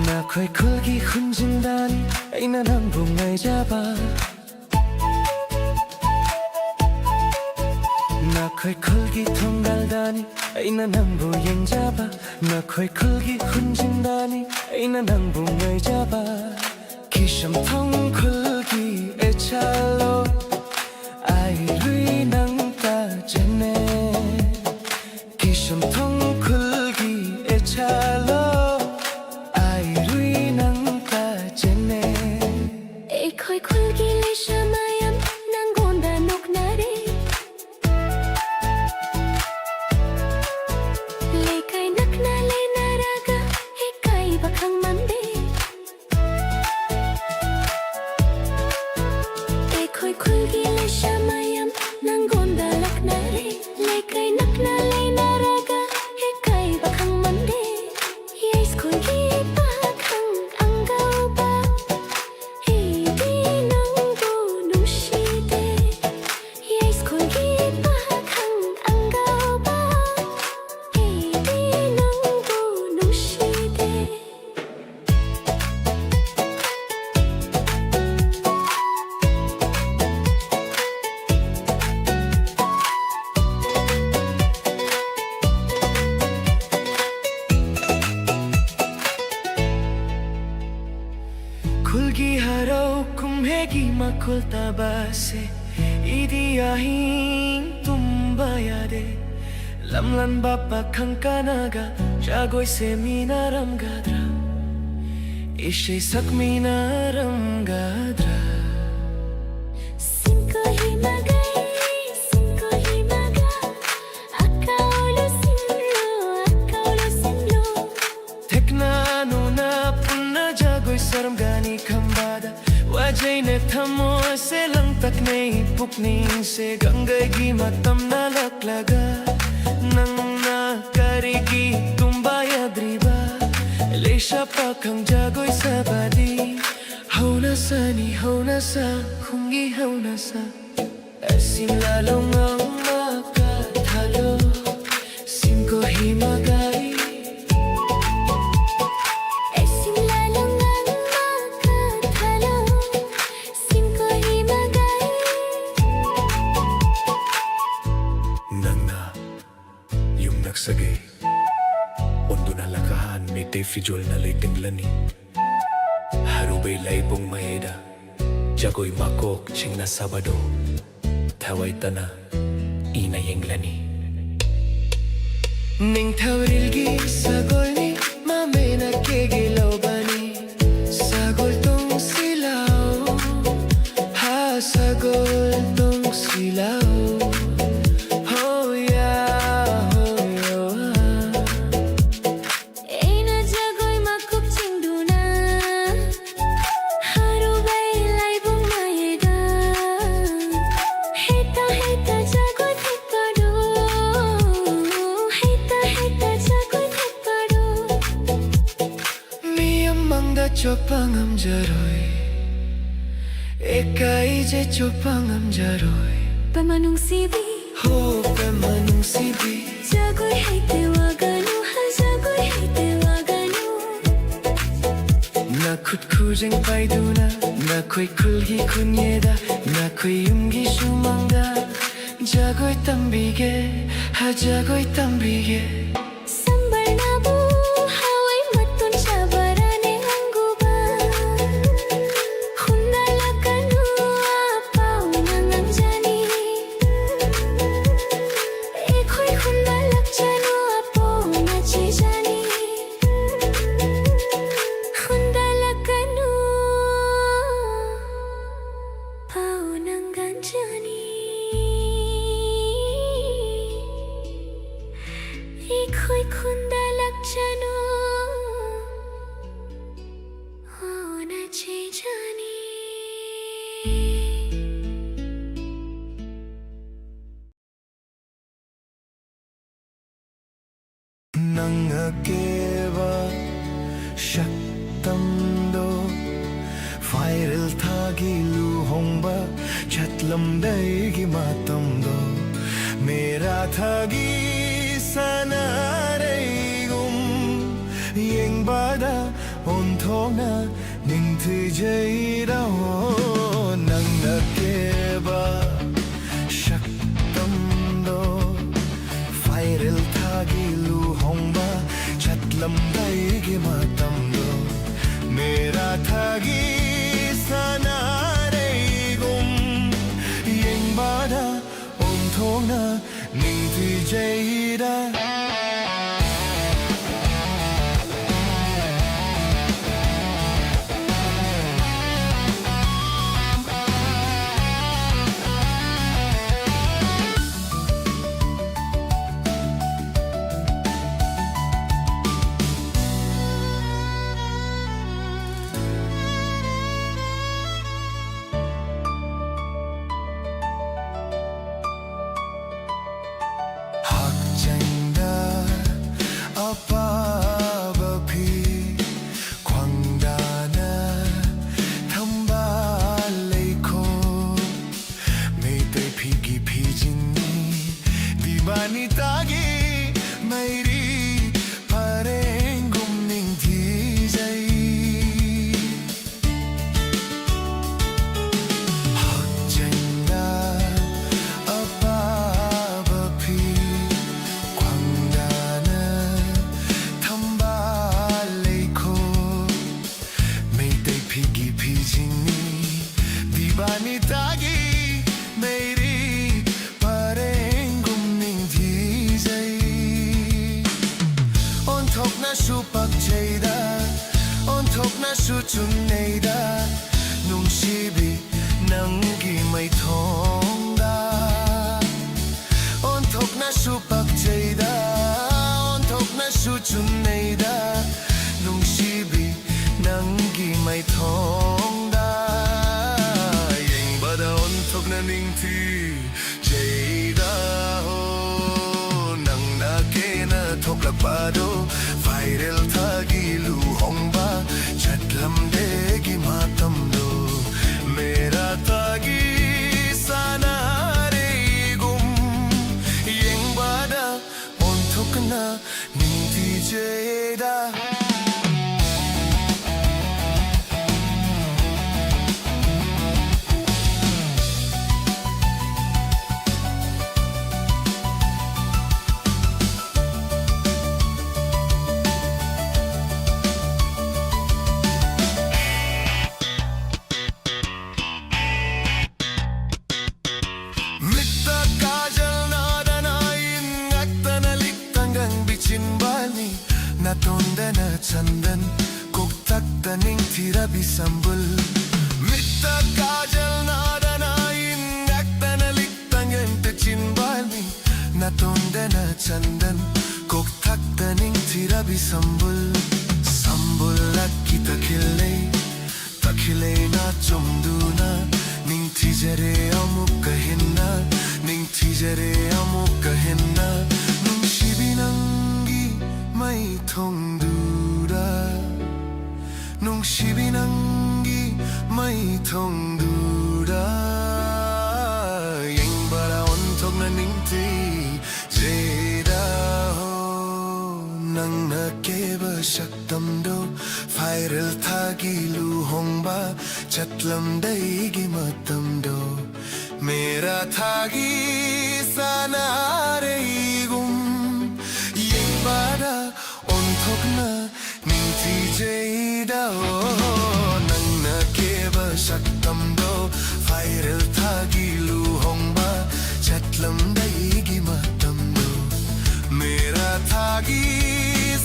ꯅꯈꯣꯏ ꯈꯨꯜꯒꯤ ꯈꯨꯟꯖꯤꯟꯗꯅꯤ ꯑꯩꯅ ꯅꯪꯕꯨ ꯉꯥꯏꯖꯕ꯫ ꯅꯈꯣꯏ ꯈꯨꯜꯒꯤ ꯊꯣꯡꯒꯥꯜꯗꯅꯤ ꯑꯩꯅ ꯅꯪꯕꯨ ꯌꯦꯡꯖꯕ꯫ ꯅꯈꯣꯏ ꯈꯨꯜꯒꯤ ꯈꯨꯟꯖꯤꯟꯗꯅꯤ ꯑꯩꯅ ꯅꯪꯕꯨ ꯉꯥꯏꯖꯕ꯫ ꯀꯤꯁꯝꯊꯣꯡ ꯈꯨꯜꯒꯤ ꯏꯂꯤꯁꯥ ꯃꯌꯥꯝ ꯅꯪꯉꯣꯟꯗ ꯅꯣꯛꯅꯔꯦ꯫ ꯂꯩꯀꯥꯏ ꯅꯛꯅ ꯂꯩꯅꯔꯒ ꯏꯀꯥꯏꯕ ꯈꯪꯃꯟꯗꯦ꯫ ꯑꯩꯈꯣꯏ ꯈꯨꯜꯒꯤ ꯂꯩꯁꯥ ꯃꯌꯥꯝ ꯅꯪꯉꯣꯟꯗ ꯂꯛꯅꯔꯦ꯫ ꯂꯩꯀꯥꯏ ꯅꯛꯅ ꯂꯩꯅꯔꯒ ꯏꯀꯥꯏꯕ ꯈꯪꯃꯟꯗꯦ꯫ ꯌꯥꯏꯁ꯭ꯀꯨꯜꯒꯤ ꯄꯥꯈꯪ ꯑꯉꯧꯕ, ꯑꯩꯗꯤ ꯅꯪꯕꯨ ꯅꯨꯡꯁꯤꯗꯦ꯫ ꯌꯥꯏꯁ꯭ꯀꯨꯜꯒꯤ ꯄꯥꯈꯪ ꯑꯉꯧꯕ, ꯑꯩꯗꯤ ꯅꯪꯕꯨ ꯅꯨꯡꯁꯤꯗꯦ꯫ ꯈꯨꯜꯒꯤ ꯍꯔꯥꯎ ꯀꯨꯝꯍꯩꯒꯤ ꯃꯈꯣꯜ ꯇꯥꯕꯁꯦ, ꯑꯩꯗꯤ ꯑꯍꯤꯡ ꯇꯨꯝꯕ ꯌꯥꯗꯦ꯫ ꯂꯝꯂꯥꯟꯕ ꯄꯥꯈꯪ ꯀꯅꯥꯒ ꯖꯒꯣꯏ ꯁꯦꯝꯃꯤꯟꯅꯔꯝꯒꯗ꯭ꯔꯥ? ꯏꯁꯩ ꯁꯛꯃꯤꯟꯅꯔꯝꯒꯗ꯭ꯔꯥ? ꯁꯤꯡꯀꯣꯍꯤ ꯃꯒꯥꯏ, ꯁꯤꯡꯀꯣꯍꯤ ꯃꯒꯥꯏ, ꯑꯀꯥꯎꯂꯨ ꯁꯤꯡꯂꯨ, ꯑꯀꯥꯎꯂꯨ ꯁꯤꯡꯂꯨ꯫ ꯊꯦꯛꯅ ꯅꯨꯅ ꯄꯨꯟꯅ ꯖꯒꯣꯏ ꯁꯥꯔꯝꯒꯅꯤ ꯈꯝꯕꯗ꯫ ꯋꯥꯖꯩꯅꯦ ꯊꯃꯣꯏꯁꯦ, ꯂꯥꯡꯇꯛꯅꯩ ꯄꯨꯛꯅꯤꯡꯁꯦ, ꯒꯪꯒꯥꯒꯤ ꯃꯇꯝꯅ ꯂꯥꯛꯂꯒ ꯅꯪꯅ ꯀꯔꯤꯒꯤ ꯇꯨꯝꯕ ꯌꯥꯗ꯭ꯔꯤꯕ? ꯂꯩꯁꯥ ꯄꯥꯈꯪ ꯖꯒꯣꯏ ꯁꯥꯕꯗꯤ ꯍꯧꯅꯁꯥꯅꯤ, ꯍꯧꯅꯁꯥ, ꯈꯨꯟꯒꯤ ꯍꯧꯅꯁꯥ꯫ ꯑꯁꯤꯡ ꯂꯥꯂꯣꯡ ꯑꯃ ꯀꯠꯊꯠꯂꯣ, ꯁꯤꯡꯀꯣꯍꯤ ꯃꯒꯥꯏ꯫ ꯑꯁꯤꯡ ꯂꯥꯂꯣꯡ ꯑꯃ ꯀꯠꯊꯠꯂꯣ, ꯁꯤꯡꯀꯣꯍꯤ ꯃꯒꯥꯏ꯫ ꯅꯪꯅ ꯌꯨꯝꯅꯛ ꯁꯥꯒꯩ ꯑꯣꯟꯗꯨꯅ ꯂꯥꯛ ꯑꯍꯥꯟ ꯃꯩꯇꯩ ꯐꯤꯖꯣꯜꯅ ꯂꯩꯇꯦꯡꯂꯅꯤ꯫ ꯍꯔꯥꯎꯕꯩ ꯂꯩꯕꯨꯡ ꯃꯌꯥꯏꯗ ꯖꯒꯣꯏ ꯃꯀꯣꯛꯁꯤꯡꯅ ꯁꯥꯕꯗꯣ ꯊꯋꯥꯏ ꯇꯥꯅ ꯏꯅ ꯌꯦꯡꯂꯅꯤ꯫ ꯅꯤꯡꯊꯧꯔꯦꯜꯒꯤ ꯁꯒꯣꯜꯅꯤ, ꯃꯃꯩꯅ ꯀꯦꯒꯦ ꯂꯧꯕꯅꯤ꯫ ꯁꯒꯣꯜ ꯇꯣꯡꯁꯤ ꯂꯥꯎ, ꯆꯣꯞꯄ ꯉꯝꯖꯔꯣꯏ, ꯑꯦꯀꯥꯏꯖꯦ ꯆꯣꯞꯄ ꯉꯝꯖꯔꯣꯏ꯫ ꯄꯦꯃ ꯅꯨꯡꯁꯤꯕꯤ, ꯍꯣ ꯄꯦꯃ ꯅꯨꯡꯁꯤꯕꯤ, ꯖꯒꯣꯏ ꯍꯩꯇꯦ ꯋꯥꯒꯅꯨ, ꯍ, ꯖꯒꯣꯏ ꯍꯩꯇꯦ ꯋꯥꯒꯅꯨ꯫ ꯅꯈꯨꯠ ꯈꯨꯖꯦꯡ ꯄꯥꯏꯗꯨꯅ, ꯅꯈꯣꯏ ꯈꯨꯜꯒꯤ ꯈꯨꯟꯌꯦꯗ, ꯅꯈꯣꯏ ꯌꯨꯝꯒꯤ ꯁꯨꯃꯥꯡꯗ ꯖꯒꯣꯏ ꯇꯝꯕꯤꯒꯦ, ꯍ, ꯖꯒꯣꯏ ꯇꯝꯕꯤꯒꯦ꯫ ꯁꯝꯕꯔꯅꯕꯨ ꯍꯋꯥꯏ ꯃꯇꯣꯟ ꯆꯥꯕꯔꯥꯅꯦ ꯑꯪꯒꯨꯕ꯫ ꯍꯨꯟꯗꯂꯛꯀꯅꯨ ꯑꯄꯥꯎꯅ ꯉꯝꯖꯅꯤ꯫ ꯑꯩꯈꯣꯏ ꯍꯨꯟꯗꯂꯛꯆꯅꯨ ꯑꯄꯥꯎꯅ ꯆꯦꯖꯅꯤ꯫ ꯍꯨꯟꯗꯂꯛꯀꯅꯨ ꯄꯥꯎꯅ ꯉꯝꯖꯅꯤ꯫ ꯑꯩꯈꯣꯏ ꯈꯨꯟꯗ ꯂꯥꯛꯆꯅꯨ, ꯍꯣꯅ ꯆꯦꯖꯅꯤ꯫ ꯅꯪ ꯑꯀꯦꯕ ꯁꯛꯇꯝꯗꯣ, ꯐꯥꯏꯔꯦꯜ ꯊꯥꯒꯤ ꯂꯨꯍꯣꯡꯕ ꯆꯠꯂꯝꯗꯥꯏꯒꯤ ꯃꯇꯝꯗꯣ, ꯃꯦꯔꯥ ꯊꯥꯒꯤ ꯁꯅꯥꯔꯩꯒꯨꯝ ꯌꯦꯡꯕꯗ ꯑꯣꯟꯊꯣꯛꯅ ꯅꯤꯡꯊꯤꯖꯩꯔꯣ꯫ ꯅꯪ ꯑꯀꯦꯕ ꯁꯛꯇꯝꯗꯣ, ꯐꯥꯏꯔꯦꯜ ꯊꯥꯒꯤ ꯂꯨꯍꯣꯡꯕ ꯆꯠꯂꯝꯗꯥꯏꯒꯤ ꯃꯇꯝꯗꯣ, ꯃꯦꯔꯥ ꯊꯥꯒꯤ ꯁꯅꯥꯔꯩꯒꯨꯝ ꯌꯦꯡꯕꯗ ꯑꯣꯟꯊꯣꯛꯅ ꯅꯤꯡꯊꯤꯖꯩꯗ꯫ ꯍꯛꯆꯥꯡꯗ ꯑꯄꯥꯕ ꯐꯤ, ꯈ꯭ꯋꯥꯡꯗ ꯃꯤꯠꯇꯒꯤ ꯃꯩꯔꯤ ꯄꯔꯦꯡꯒꯨꯝ ꯅꯤꯡꯊꯤꯖꯩ꯫ ꯑꯣꯟꯊꯣꯛꯅꯁꯨ ꯄꯛꯆꯩꯗ, ꯑꯣꯟꯊꯣꯛꯅꯁꯨ ꯆꯨꯝꯅꯩꯗ, ꯅꯨꯡꯁꯤꯕꯤ ꯅꯪꯒꯤ ꯃꯥꯏꯊꯣꯡꯗ꯫ ꯑꯣꯟꯊꯣꯛꯅꯁꯨ ꯄꯛꯆꯩꯗ, ꯑꯣꯟꯊꯣꯛꯅꯁꯨ ꯆꯨꯝꯅꯩꯗ, ꯅꯨꯡꯁꯤꯕꯤ ꯅꯪꯒꯤ ꯃꯥꯏꯊꯣꯡꯗ꯫ ꯌꯦꯡꯕꯗ ꯑꯣꯟꯊꯣꯛꯅ ꯅꯤꯡꯊꯤꯖꯩꯗ ꯍꯣ꯫ ꯅꯪꯅ ꯀꯦꯅ ꯊꯣꯛꯂꯛꯄꯗꯣ, ꯐꯥꯏꯔꯦꯜ ꯊꯥꯒꯤ ꯂꯨꯍꯣꯡꯕ ꯆꯠꯂꯝꯗꯦꯒꯤ ꯃꯇꯝꯗꯣ꯫ ꯃꯦꯔꯥ ꯊꯥꯒꯤ ꯁꯥꯟꯅꯔꯩꯒꯨꯝ ꯌꯦꯡꯕꯗ ꯑꯣꯟꯊꯣꯛꯅ ꯅꯤꯡꯊꯤꯖꯩꯗ꯫ ꯃꯤꯠꯇ ꯀꯥꯖꯜ ꯅꯥꯗꯅ ꯏꯟ ꯉꯛꯇꯅ ꯂꯤꯛꯇꯪꯒꯪ ꯕꯤꯆꯤꯟꯕꯥꯜꯅꯤ, ꯅꯥꯇꯣꯟꯗꯅ ꯆꯟꯗꯟ ꯀꯣꯛꯊꯛꯇ ꯅꯤꯡꯊꯤꯔꯕꯤ ꯁꯝꯕꯨꯜ꯫ ꯃꯤꯠꯇ ꯀꯥꯖꯜ ꯅꯥꯗꯅ ꯏꯟ ꯉꯛꯇꯅ ꯂꯤꯛꯇꯪꯒꯪ ꯕꯤꯆꯤꯟꯕꯥꯜꯅꯤ, ꯅꯥꯇꯣꯟꯗꯅ ꯆꯟꯗꯟ ꯀꯣꯛꯊꯛꯇ ꯅꯤꯡꯊꯤꯔꯕꯤ ꯁꯝꯕꯨꯜ꯫ ꯁꯝꯕꯨꯜ ꯂꯛꯀꯤ ꯇꯈꯤꯜꯂꯩ, ꯇꯈꯤꯜꯂꯩꯅ ꯆꯣꯡꯗꯨꯅ ꯅꯤꯡꯊꯤꯖꯔꯦ ꯑꯃꯨꯛꯀ ꯍꯦꯟꯅ, ꯅꯤꯡꯊꯤꯖꯔꯦ ꯑꯃꯨꯛꯀ ꯍꯦꯟꯅ, ꯅꯨꯡꯁꯤꯕꯤ ꯅꯪꯒꯤ ꯃꯥꯏꯊꯣꯡꯗꯨꯗ, ꯅꯨꯡꯁꯤꯕꯤ ꯅꯪꯒꯤ ꯃꯥꯏꯊꯣꯡꯗꯨꯗ꯫ ꯌꯦꯡꯕꯗ ꯑꯣꯟꯊꯣꯛꯅ ꯅꯤꯡꯊꯤꯖꯩꯗ ꯍꯣ꯫ ꯅꯪꯅ ꯀꯦꯕ ꯁꯛꯇꯝꯗꯣ, ꯐꯥꯏꯔꯦꯜ ꯊꯥꯒꯤ ꯂꯨꯍꯣꯡꯕ ꯆꯠꯂꯝꯗꯥꯏꯒꯤ ꯃꯇꯝꯗꯣ꯫ ꯃꯦꯔꯥ ꯊꯥꯒꯤ ꯁꯥꯟꯅꯔꯩꯒꯨꯝ ꯌꯦꯡꯕꯗ ꯑꯣꯟꯊꯣꯛꯅ ꯅꯤꯡꯊꯤꯖꯩꯗ ꯍꯣ꯫ ꯅꯪꯅ ꯀꯦꯕ ꯁꯛꯇꯝꯗꯣ, ꯀꯩꯔꯦꯜ ꯊꯥꯒꯤ ꯂꯨꯍꯣꯡꯕ ꯆꯠꯂꯝꯗꯥꯏꯒꯤ ꯃꯇꯝꯗꯣ, ꯃꯦꯔꯥ ꯊꯥꯒꯤ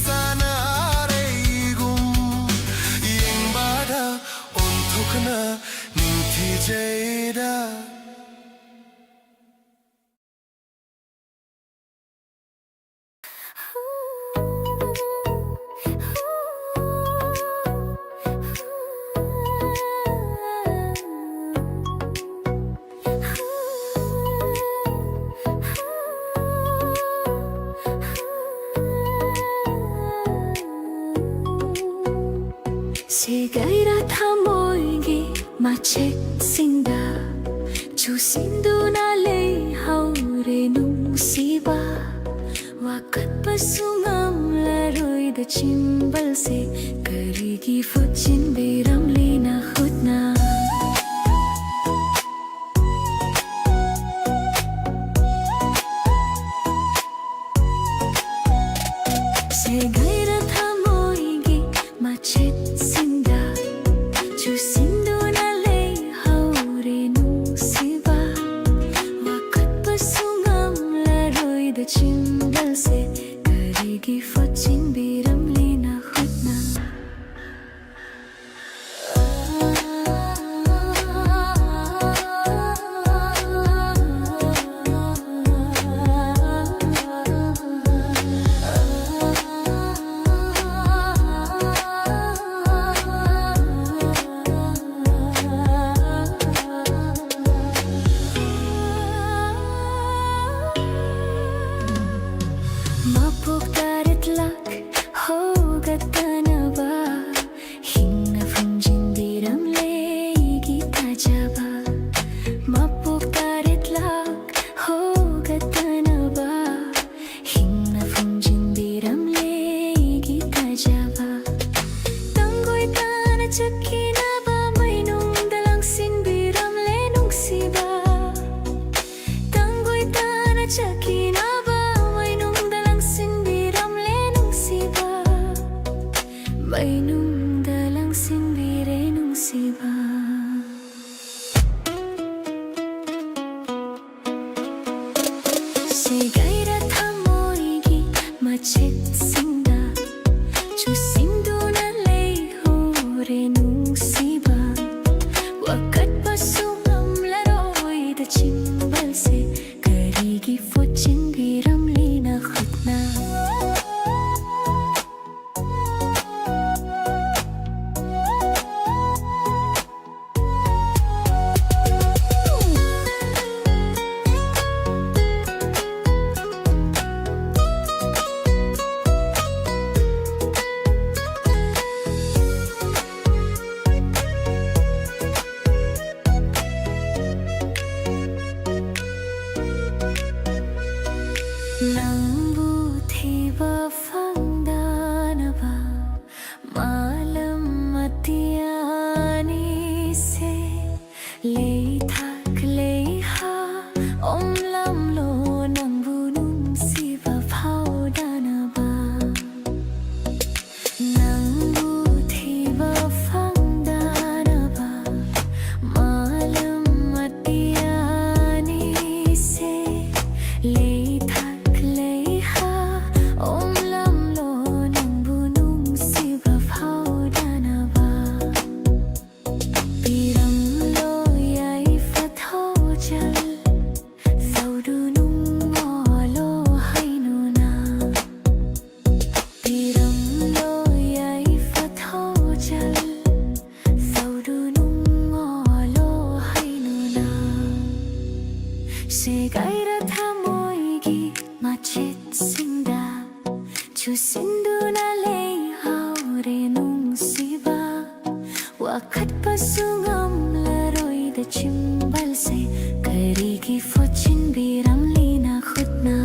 ꯁꯥꯟꯅꯔꯩꯒꯨꯝ ꯌꯦꯡꯕꯗ ꯑꯣꯟꯊꯣꯛꯅ ꯅꯤꯡꯊꯤꯖꯩꯗ꯫ ꯁꯦꯒꯥꯏꯔ ꯊꯃꯣꯏꯒꯤ ꯃꯆꯦꯠꯁꯤꯡꯗ ꯆꯨꯁꯤꯟꯗꯨꯅ ꯂꯩꯍꯧꯔꯦ ꯅꯨꯡꯁꯤꯕ꯫ ꯋꯥꯀꯠꯄꯁꯨ ꯉꯝꯂꯔꯣꯏꯗ ꯆꯤꯝꯕꯜꯁꯦ ꯀꯔꯤꯒꯤ ꯐꯨꯠꯆꯤꯟꯕꯤꯔꯝꯂꯤ ꯅꯈꯨꯠꯅ? ꯁꯦꯒꯥꯏꯔ ꯊꯃꯣꯏꯒꯤ ꯃꯆꯦꯠꯁꯤꯡꯗ ꯆꯨꯁꯤꯟꯗꯨꯅ ꯂꯩꯍꯧꯔꯦ ꯅꯨꯡꯁꯤꯕ꯫ ꯋꯥꯀꯠꯄꯁꯨ ꯉꯝꯂꯔꯣꯏꯗ ꯆꯤꯝꯕꯜꯁꯦ ꯀꯔꯤꯒꯤ ꯐꯨꯠꯆꯤꯟꯕꯤꯔꯝꯂꯤ ꯅꯈꯨꯠꯅ? ꯁꯦꯒꯥꯏꯔ ꯊꯃꯣꯏꯒꯤ ꯃꯆꯦꯠꯁꯤꯡꯗ ꯆꯨꯁꯤꯟꯗꯨꯅ ꯂꯩꯍꯧꯔꯦ ꯅꯨꯡꯁꯤꯕ꯫ ꯋꯥꯀꯠꯄꯁꯨ ꯉꯝꯂꯔꯣꯏꯗ ꯆꯤꯝꯕꯜꯁꯦ ꯀꯔꯤꯒꯤ ꯐꯣꯠꯆꯤꯟꯕꯤꯔꯝꯂꯤ ꯅꯈꯨꯠꯅ? ꯅꯪꯕꯨ ꯊꯤꯕ ꯐꯪꯗꯅꯕ ꯃꯥꯂꯪ ꯑꯇꯤꯌꯥ ꯑꯅꯤꯁꯦ ꯂꯩꯊꯛ ꯂꯩꯍꯥ ꯑꯣꯝꯂꯝꯂꯣ ꯅꯪꯕꯨ ꯅꯨꯡꯁꯤꯕ ꯐꯥꯎꯗꯅꯕ꯫ ꯅꯪꯕꯨ ꯊꯤꯕ ꯐꯪꯗꯅꯕ ꯃꯥꯂꯪ ꯑꯇꯤꯌꯥ ꯑꯅꯤꯁꯦ ꯂꯩꯊꯛ ꯂꯩꯍꯥ ꯑꯣꯝꯂꯝꯂꯣ ꯅꯪꯕꯨ ꯅꯨꯡꯁꯤꯕ ꯐꯥꯎꯗꯅꯕ꯫ ꯄꯤꯔꯝꯂꯣ ꯌꯥꯏꯐ ꯊꯧꯖꯥꯜ ꯁꯧꯗꯨꯅꯨꯡ ꯑꯣꯜꯂꯣ ꯍꯥꯏꯅꯨꯅ꯫ ꯄꯤꯔꯝꯂꯣ ꯌꯥꯏꯐ ꯊꯧꯖꯥꯜ ꯁꯧꯗꯨꯅꯨꯡ ꯑꯣꯜꯂꯣ ꯍꯥꯏꯅꯨꯅ꯫ ꯁꯦꯒꯥꯏꯔ ꯊꯃꯣꯏꯒꯤ ꯃꯆꯦꯠꯁꯤꯡꯗ ꯆꯨꯁꯤꯟꯗꯨꯅ ꯂꯩꯍꯧꯔꯦ ꯅꯨꯡꯁꯤꯕ꯫ ꯋꯥꯀꯠꯄꯁꯨ ꯉꯝꯂꯔꯣꯏꯗ ꯆꯤꯝꯕꯜꯁꯦ ꯀꯔꯤꯒꯤ ꯐꯣꯠꯆꯤꯟꯕꯤꯔꯝꯂꯤ ꯅꯈꯨꯠꯅ?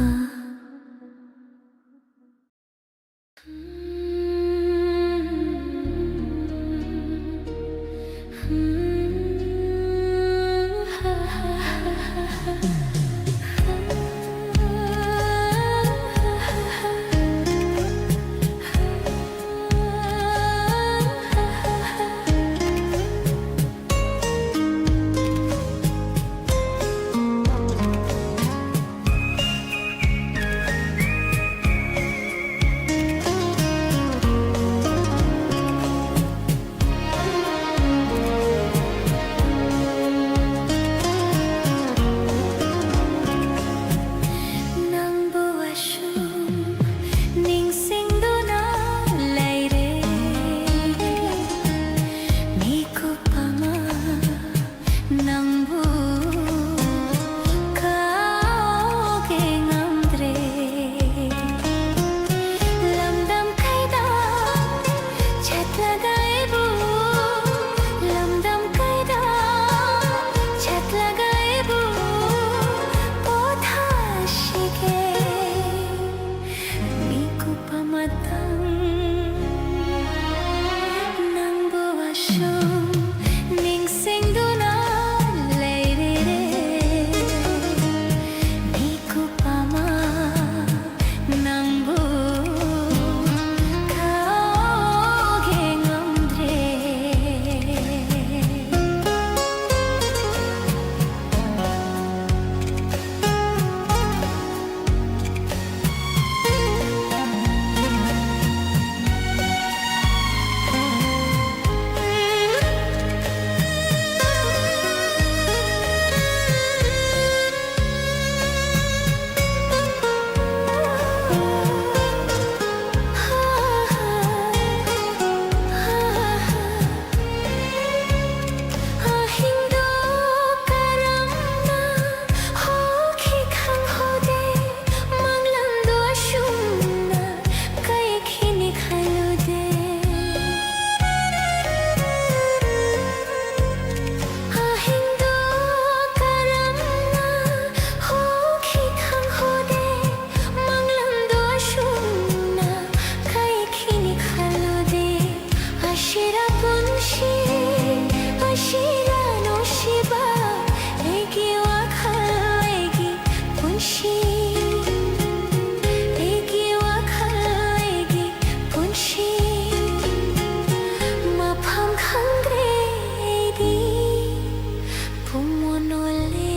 ꯅꯣꯜꯂꯤ꯫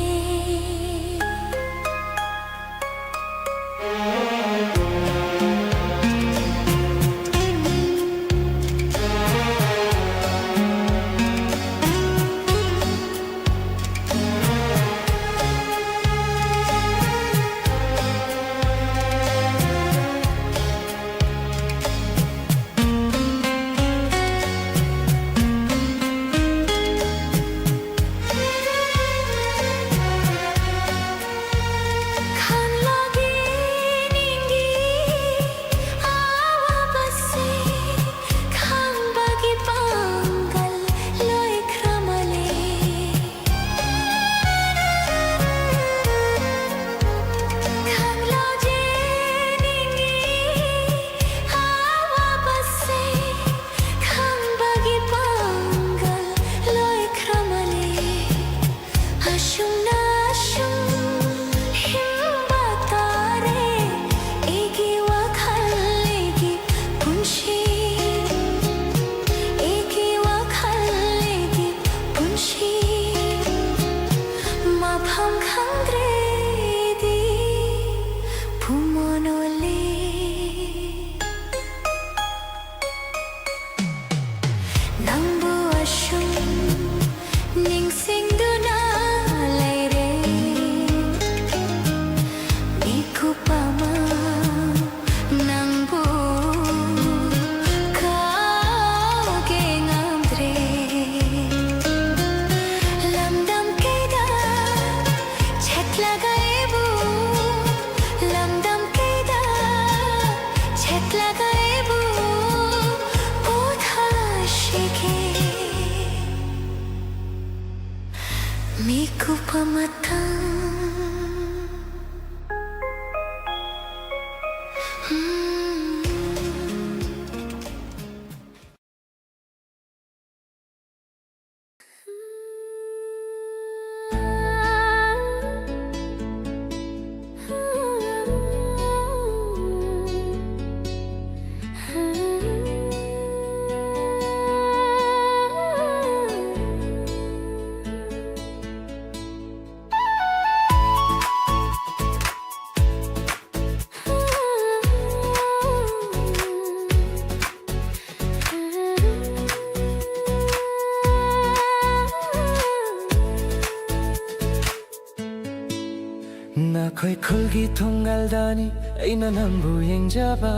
ꯈꯥꯡꯂꯒꯦ ꯅꯤꯡꯒꯤ ꯑꯋꯥꯕꯁꯦ, ꯈꯥꯡꯕꯒꯤ ꯄꯥꯡꯒꯜ ꯂꯣꯏꯈ꯭ꯔ ꯃꯥꯜꯂꯦ꯫ ꯈꯥꯡꯂꯒꯦ ꯅꯤꯡꯒꯤ ꯑꯋꯥꯕꯁꯦ, ꯈꯥꯡꯕꯒꯤ ꯄꯥꯡꯒꯜ ꯂꯣꯏꯈ꯭ꯔ ꯃꯥꯜꯂꯦ꯫ ꯑꯁꯨꯝꯅ ꯑꯁꯨꯝ ꯍꯤꯡꯕ ꯇꯥꯔꯦ꯫ ꯑꯩꯒꯤ ꯋꯥꯈꯜ, ꯑꯩꯒꯤ ꯄꯨꯟꯁꯤ, ꯑꯩꯒꯤ ꯋꯥꯈꯜ, ꯑꯩꯒꯤ ꯄꯨꯟꯁꯤ꯫ ꯃꯐꯝ ꯈꯪꯗ꯭ꯔꯦꯗꯤ ꯄꯨꯝꯃꯣꯟ ꯑꯣꯜꯂꯤ꯫ ꯅꯪꯕꯨ ꯑꯁꯨꯝ ꯅꯤꯡꯁꯤꯡꯗꯨꯅ ꯂꯩꯔꯦ꯫ ꯃꯤꯀꯨꯞ ꯑꯃ ꯅꯪꯕꯨ ꯀꯥꯎꯒꯦ ꯉꯝꯗ꯭ꯔꯦ꯫ ꯂꯝꯗꯝ ꯀꯩꯗ ꯆꯠꯂꯒ ꯑꯩꯕꯨ, ꯂꯝꯗꯝ ꯀꯩꯗ ꯆꯠꯂꯒ ꯑꯩꯕꯨ ꯄꯣꯊꯥꯁꯤꯒꯦ꯫ ꯃꯤꯀꯨꯞ ꯑꯃꯇꯪ꯫ ꯅꯈꯣꯏ ꯈꯨꯜꯒꯤ ꯊꯣꯡꯒꯥꯜꯗꯅꯤ ꯑꯩꯅ ꯅꯪꯕꯨ ꯌꯦꯡꯖꯕ꯫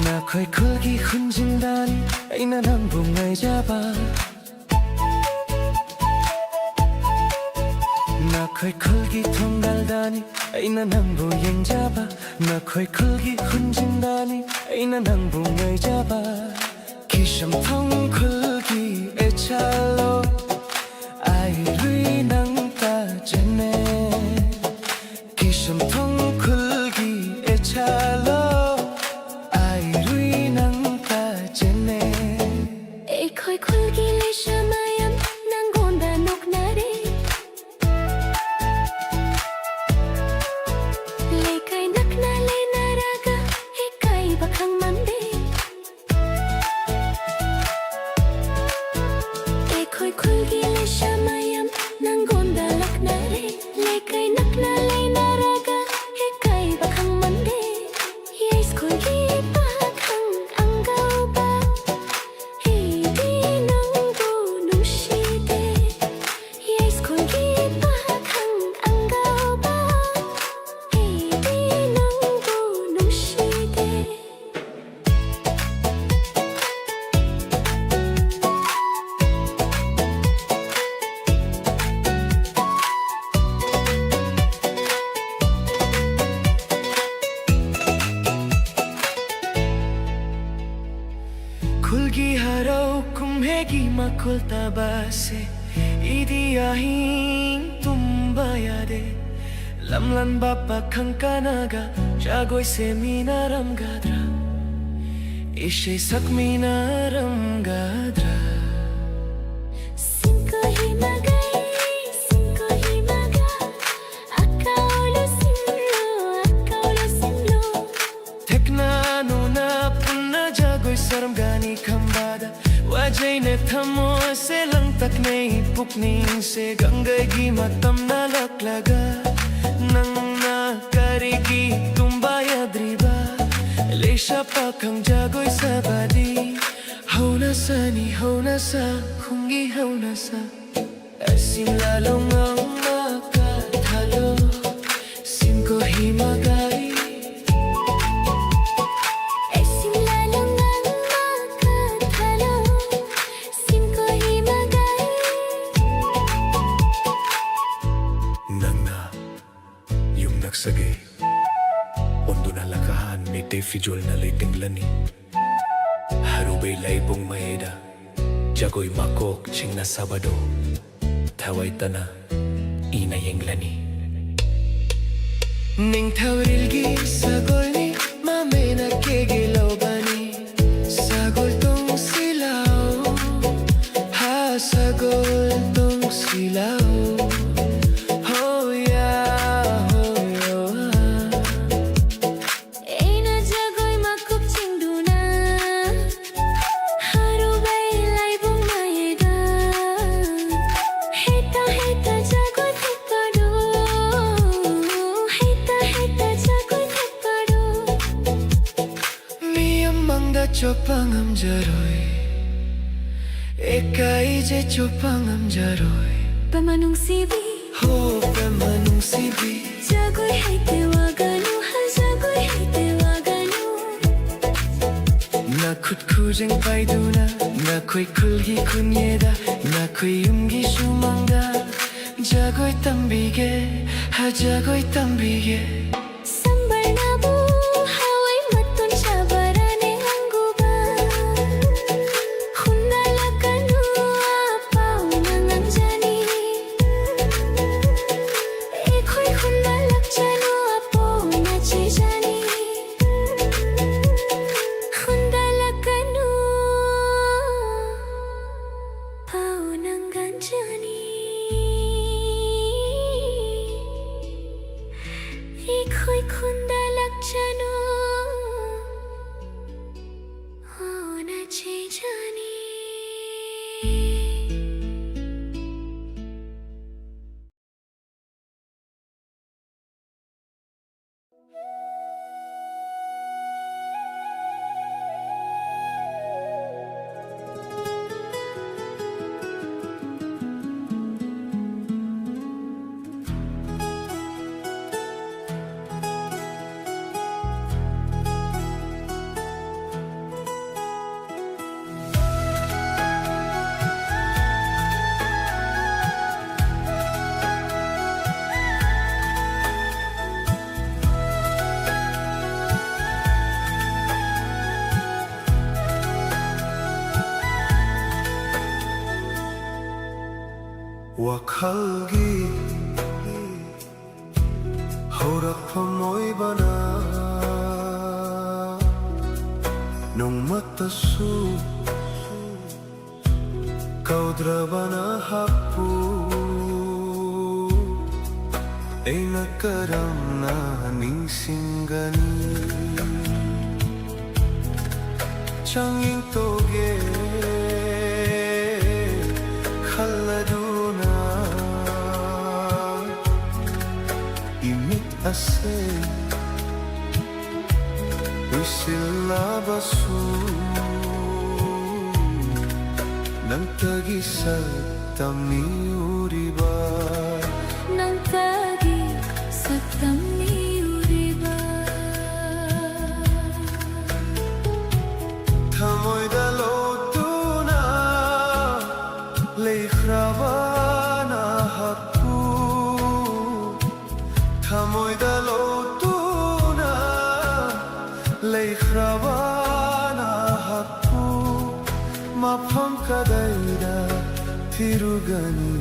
ꯅꯈꯣꯏ ꯈꯨꯜꯒꯤ ꯈꯨꯟꯖꯤꯡꯗꯅꯤ ꯑꯩꯅ ꯅꯪꯕꯨ ꯉꯥꯏꯖꯕ꯫ ꯅꯈꯣꯏ ꯈꯨꯜꯒꯤ ꯊꯣꯡꯒꯥꯜꯗꯅꯤ ꯑꯩꯅ ꯅꯪꯕꯨ ꯌꯦꯡꯖꯕ꯫ ꯅꯈꯣꯏ ꯈꯨꯜꯒꯤ ꯈꯨꯟꯖꯤꯡꯗꯅꯤ ꯑꯩꯅ ꯅꯪꯕꯨ ꯉꯥꯏꯖꯕ꯫ ꯀꯤꯁꯝꯊꯣꯡ ꯈꯨꯜꯒꯤ ꯏꯆꯥꯂꯣ, ꯑꯩ ꯂꯨꯏ ꯅꯪ ꯇꯥꯖꯅꯦ꯫ ꯀꯤꯁꯝꯊꯣꯡ ꯈꯨꯜꯒꯤ ꯏꯆꯥꯂꯣ, ꯑꯩ ꯂꯨꯏ ꯅꯪ ꯇꯥꯖꯅꯦ꯫ ꯑꯩꯈꯣꯏ ꯈꯨꯜꯒꯤ ꯂꯩꯁꯥ ꯃꯌꯥꯝ ꯅꯪꯉꯣꯟꯗ ꯅꯣꯛꯅꯔꯦ꯫ ꯂꯩꯀꯥꯏ ꯅꯛꯅ ꯂꯩꯅꯔꯒ ꯏꯀꯥꯏꯕ ꯈꯪꯃꯟꯗꯦ꯫ ꯑꯩꯈꯣꯏ ꯈꯨꯜꯒꯤ ꯂꯩꯁꯥ ꯃꯌꯥꯝ ꯅꯪꯉꯣꯟꯗ ꯂꯛꯅꯔꯦ꯫ ꯂꯩꯀꯥꯏ ꯅꯛꯅ ꯂꯩꯅꯔꯒ ꯏꯀꯥꯏꯕ ꯈꯪꯃꯟꯗꯦ꯫ ꯌꯥꯏꯁ꯭ꯀꯨꯜꯒꯤ ꯄꯥꯈꯪ ꯑꯉꯧꯕ, ꯑꯩꯗꯤ ꯅꯪꯕꯨ ꯅꯨꯡꯁꯤꯗꯦ꯫ ꯌꯥꯏꯁ꯭ꯀꯨꯜꯒꯤ ꯄꯥꯈꯪ ꯑꯉꯧꯕ, ꯑꯩꯗꯤ ꯅꯪꯕꯨ ꯅꯨꯡꯁꯤꯗꯦ꯫ ꯈꯨꯜꯒꯤ ꯍꯔꯥꯎ ꯀꯨꯝꯍꯩꯒꯤ ꯃꯈꯣꯜ ꯇꯥꯕꯁꯦ, ꯑꯩꯗꯤ ꯑꯍꯤꯡ ꯇꯨꯝꯕ ꯌꯥꯗꯦ꯫ ꯂꯝꯂꯥꯟꯕ ꯄꯥꯈꯪ ꯀꯅꯥꯒ ꯖꯒꯣꯏ ꯁꯦꯝꯃꯤꯟꯅꯔꯝꯒꯗ꯭ꯔꯥ? ꯏꯁꯩ ꯁꯛꯃꯤꯟꯅꯔꯝꯒꯗ꯭ꯔꯥ? ꯁꯤꯡꯀꯣ ꯍꯤꯃꯒꯩ, ꯁꯤꯡꯀꯣ ꯍꯤꯃꯒ, ꯑꯀꯥꯎꯂꯨ ꯁꯤꯡꯂꯨ, ꯑꯀꯥꯎꯂꯨ ꯁꯤꯡꯂꯨ꯫ ꯊꯦꯛꯅ ꯅꯨꯅ ꯄꯨꯟꯅ ꯖꯒꯣꯏ ꯁꯥꯔꯝꯒꯅꯤ ꯈꯝꯕꯗ꯫ ꯋꯥꯖꯩꯅꯦ ꯊꯃꯣꯏꯁꯦ, ꯂꯥꯡꯇꯛꯅꯩ ꯄꯨꯛꯅꯤꯡꯁꯦ, ꯒꯪꯒꯥꯒꯤ ꯃꯇꯝꯅ ꯂꯥꯛꯂꯒ ꯅꯪꯅ ꯀꯔꯤꯒꯤ ꯇꯨꯝꯕ ꯌꯥꯗ꯭ꯔꯤꯕ? ꯂꯩꯁꯥ ꯄꯥꯈꯪ ꯖꯒꯣꯏ ꯁꯥꯕꯗꯤ ꯍꯧꯅꯁꯥꯅꯤ, ꯍꯧꯅꯁꯥ, ꯈꯨꯟꯒꯤ ꯍꯧꯅꯁꯥ꯫ Esim lalong ang makathalo, sim ko hi magai. Esim lalong ang makathalo, sim ko hi magai. Nangna yumdak sage, onduna lakahan mite fijol na leiting lani. Harubei laibung maeda, jagoi makok chingna sabado. Thawai tana ina yenglani. Ningthau rilgi sagolni mamena kege laubani. Sagol tong silau, ha sagol tong silau. Hoya, hoya. Eina jagoi makuk chingduna, harubei laibung maeda. Heta heta jagoi thepado, heta heta jagoi thepado. Miyam mangda chopang am jaroi, ekai je chopang am jaroi. Pamanung sibi, ho pamanung sibi. Jagoi haite waganu, ha jagoi haite waganu. Nakhut khujeng paiduna, nakhoi khulgi khunyeda, nakhoi yumgi shumangda. Jagoi tambige, ha jagoi tambige. Sambar nabu hawai matun chabarane anguba. Khunda lakanu apau nangangjani. Ekhoi khunda lakjanu apau nachejani. Khunda lakanu pau nangangjani. Ekhoi khunda lakjanu pau nachejani. ꯋꯥꯈꯜꯒꯤ ꯍꯧꯔꯛꯐꯝ ꯑꯣꯏꯕꯅ ꯅꯣꯡꯃꯇꯁꯨ ꯀꯧꯗ꯭ꯔꯕ ꯅꯍꯥꯛꯄꯨ ꯑꯩꯅ ꯀꯔꯝꯅ ꯅꯤꯡꯁꯤꯡꯒꯅꯤ? ꯆꯥꯡꯌꯦꯡ ꯇꯧꯒꯦ ꯈꯜꯂꯗꯨꯅ emit ꯑꯁꯦ ꯎꯏꯁꯤꯜꯂꯕꯁꯨ ꯅꯪꯇꯒꯤ ꯁꯛꯇꯝꯅꯤ ꯎꯔꯤꯕ꯫ ꯅꯪꯇꯒꯤ ꯁꯛꯇꯝꯅꯤ ꯎꯔꯤꯕ꯫ ꯊꯃꯣꯏꯗ ꯂꯣꯠꯇꯨꯅ ꯂꯩꯈ꯭ꯔꯕ ꯅꯍꯥꯛꯄꯨ, ꯊꯃꯣꯏꯗ ꯂꯣꯠꯇꯨꯅ ꯂꯩꯈ꯭ꯔꯕ ꯅꯍꯥꯛꯄꯨ ꯃꯐꯝ ꯀꯗꯥꯏꯗ ꯊꯤꯔꯨꯒꯅꯤ?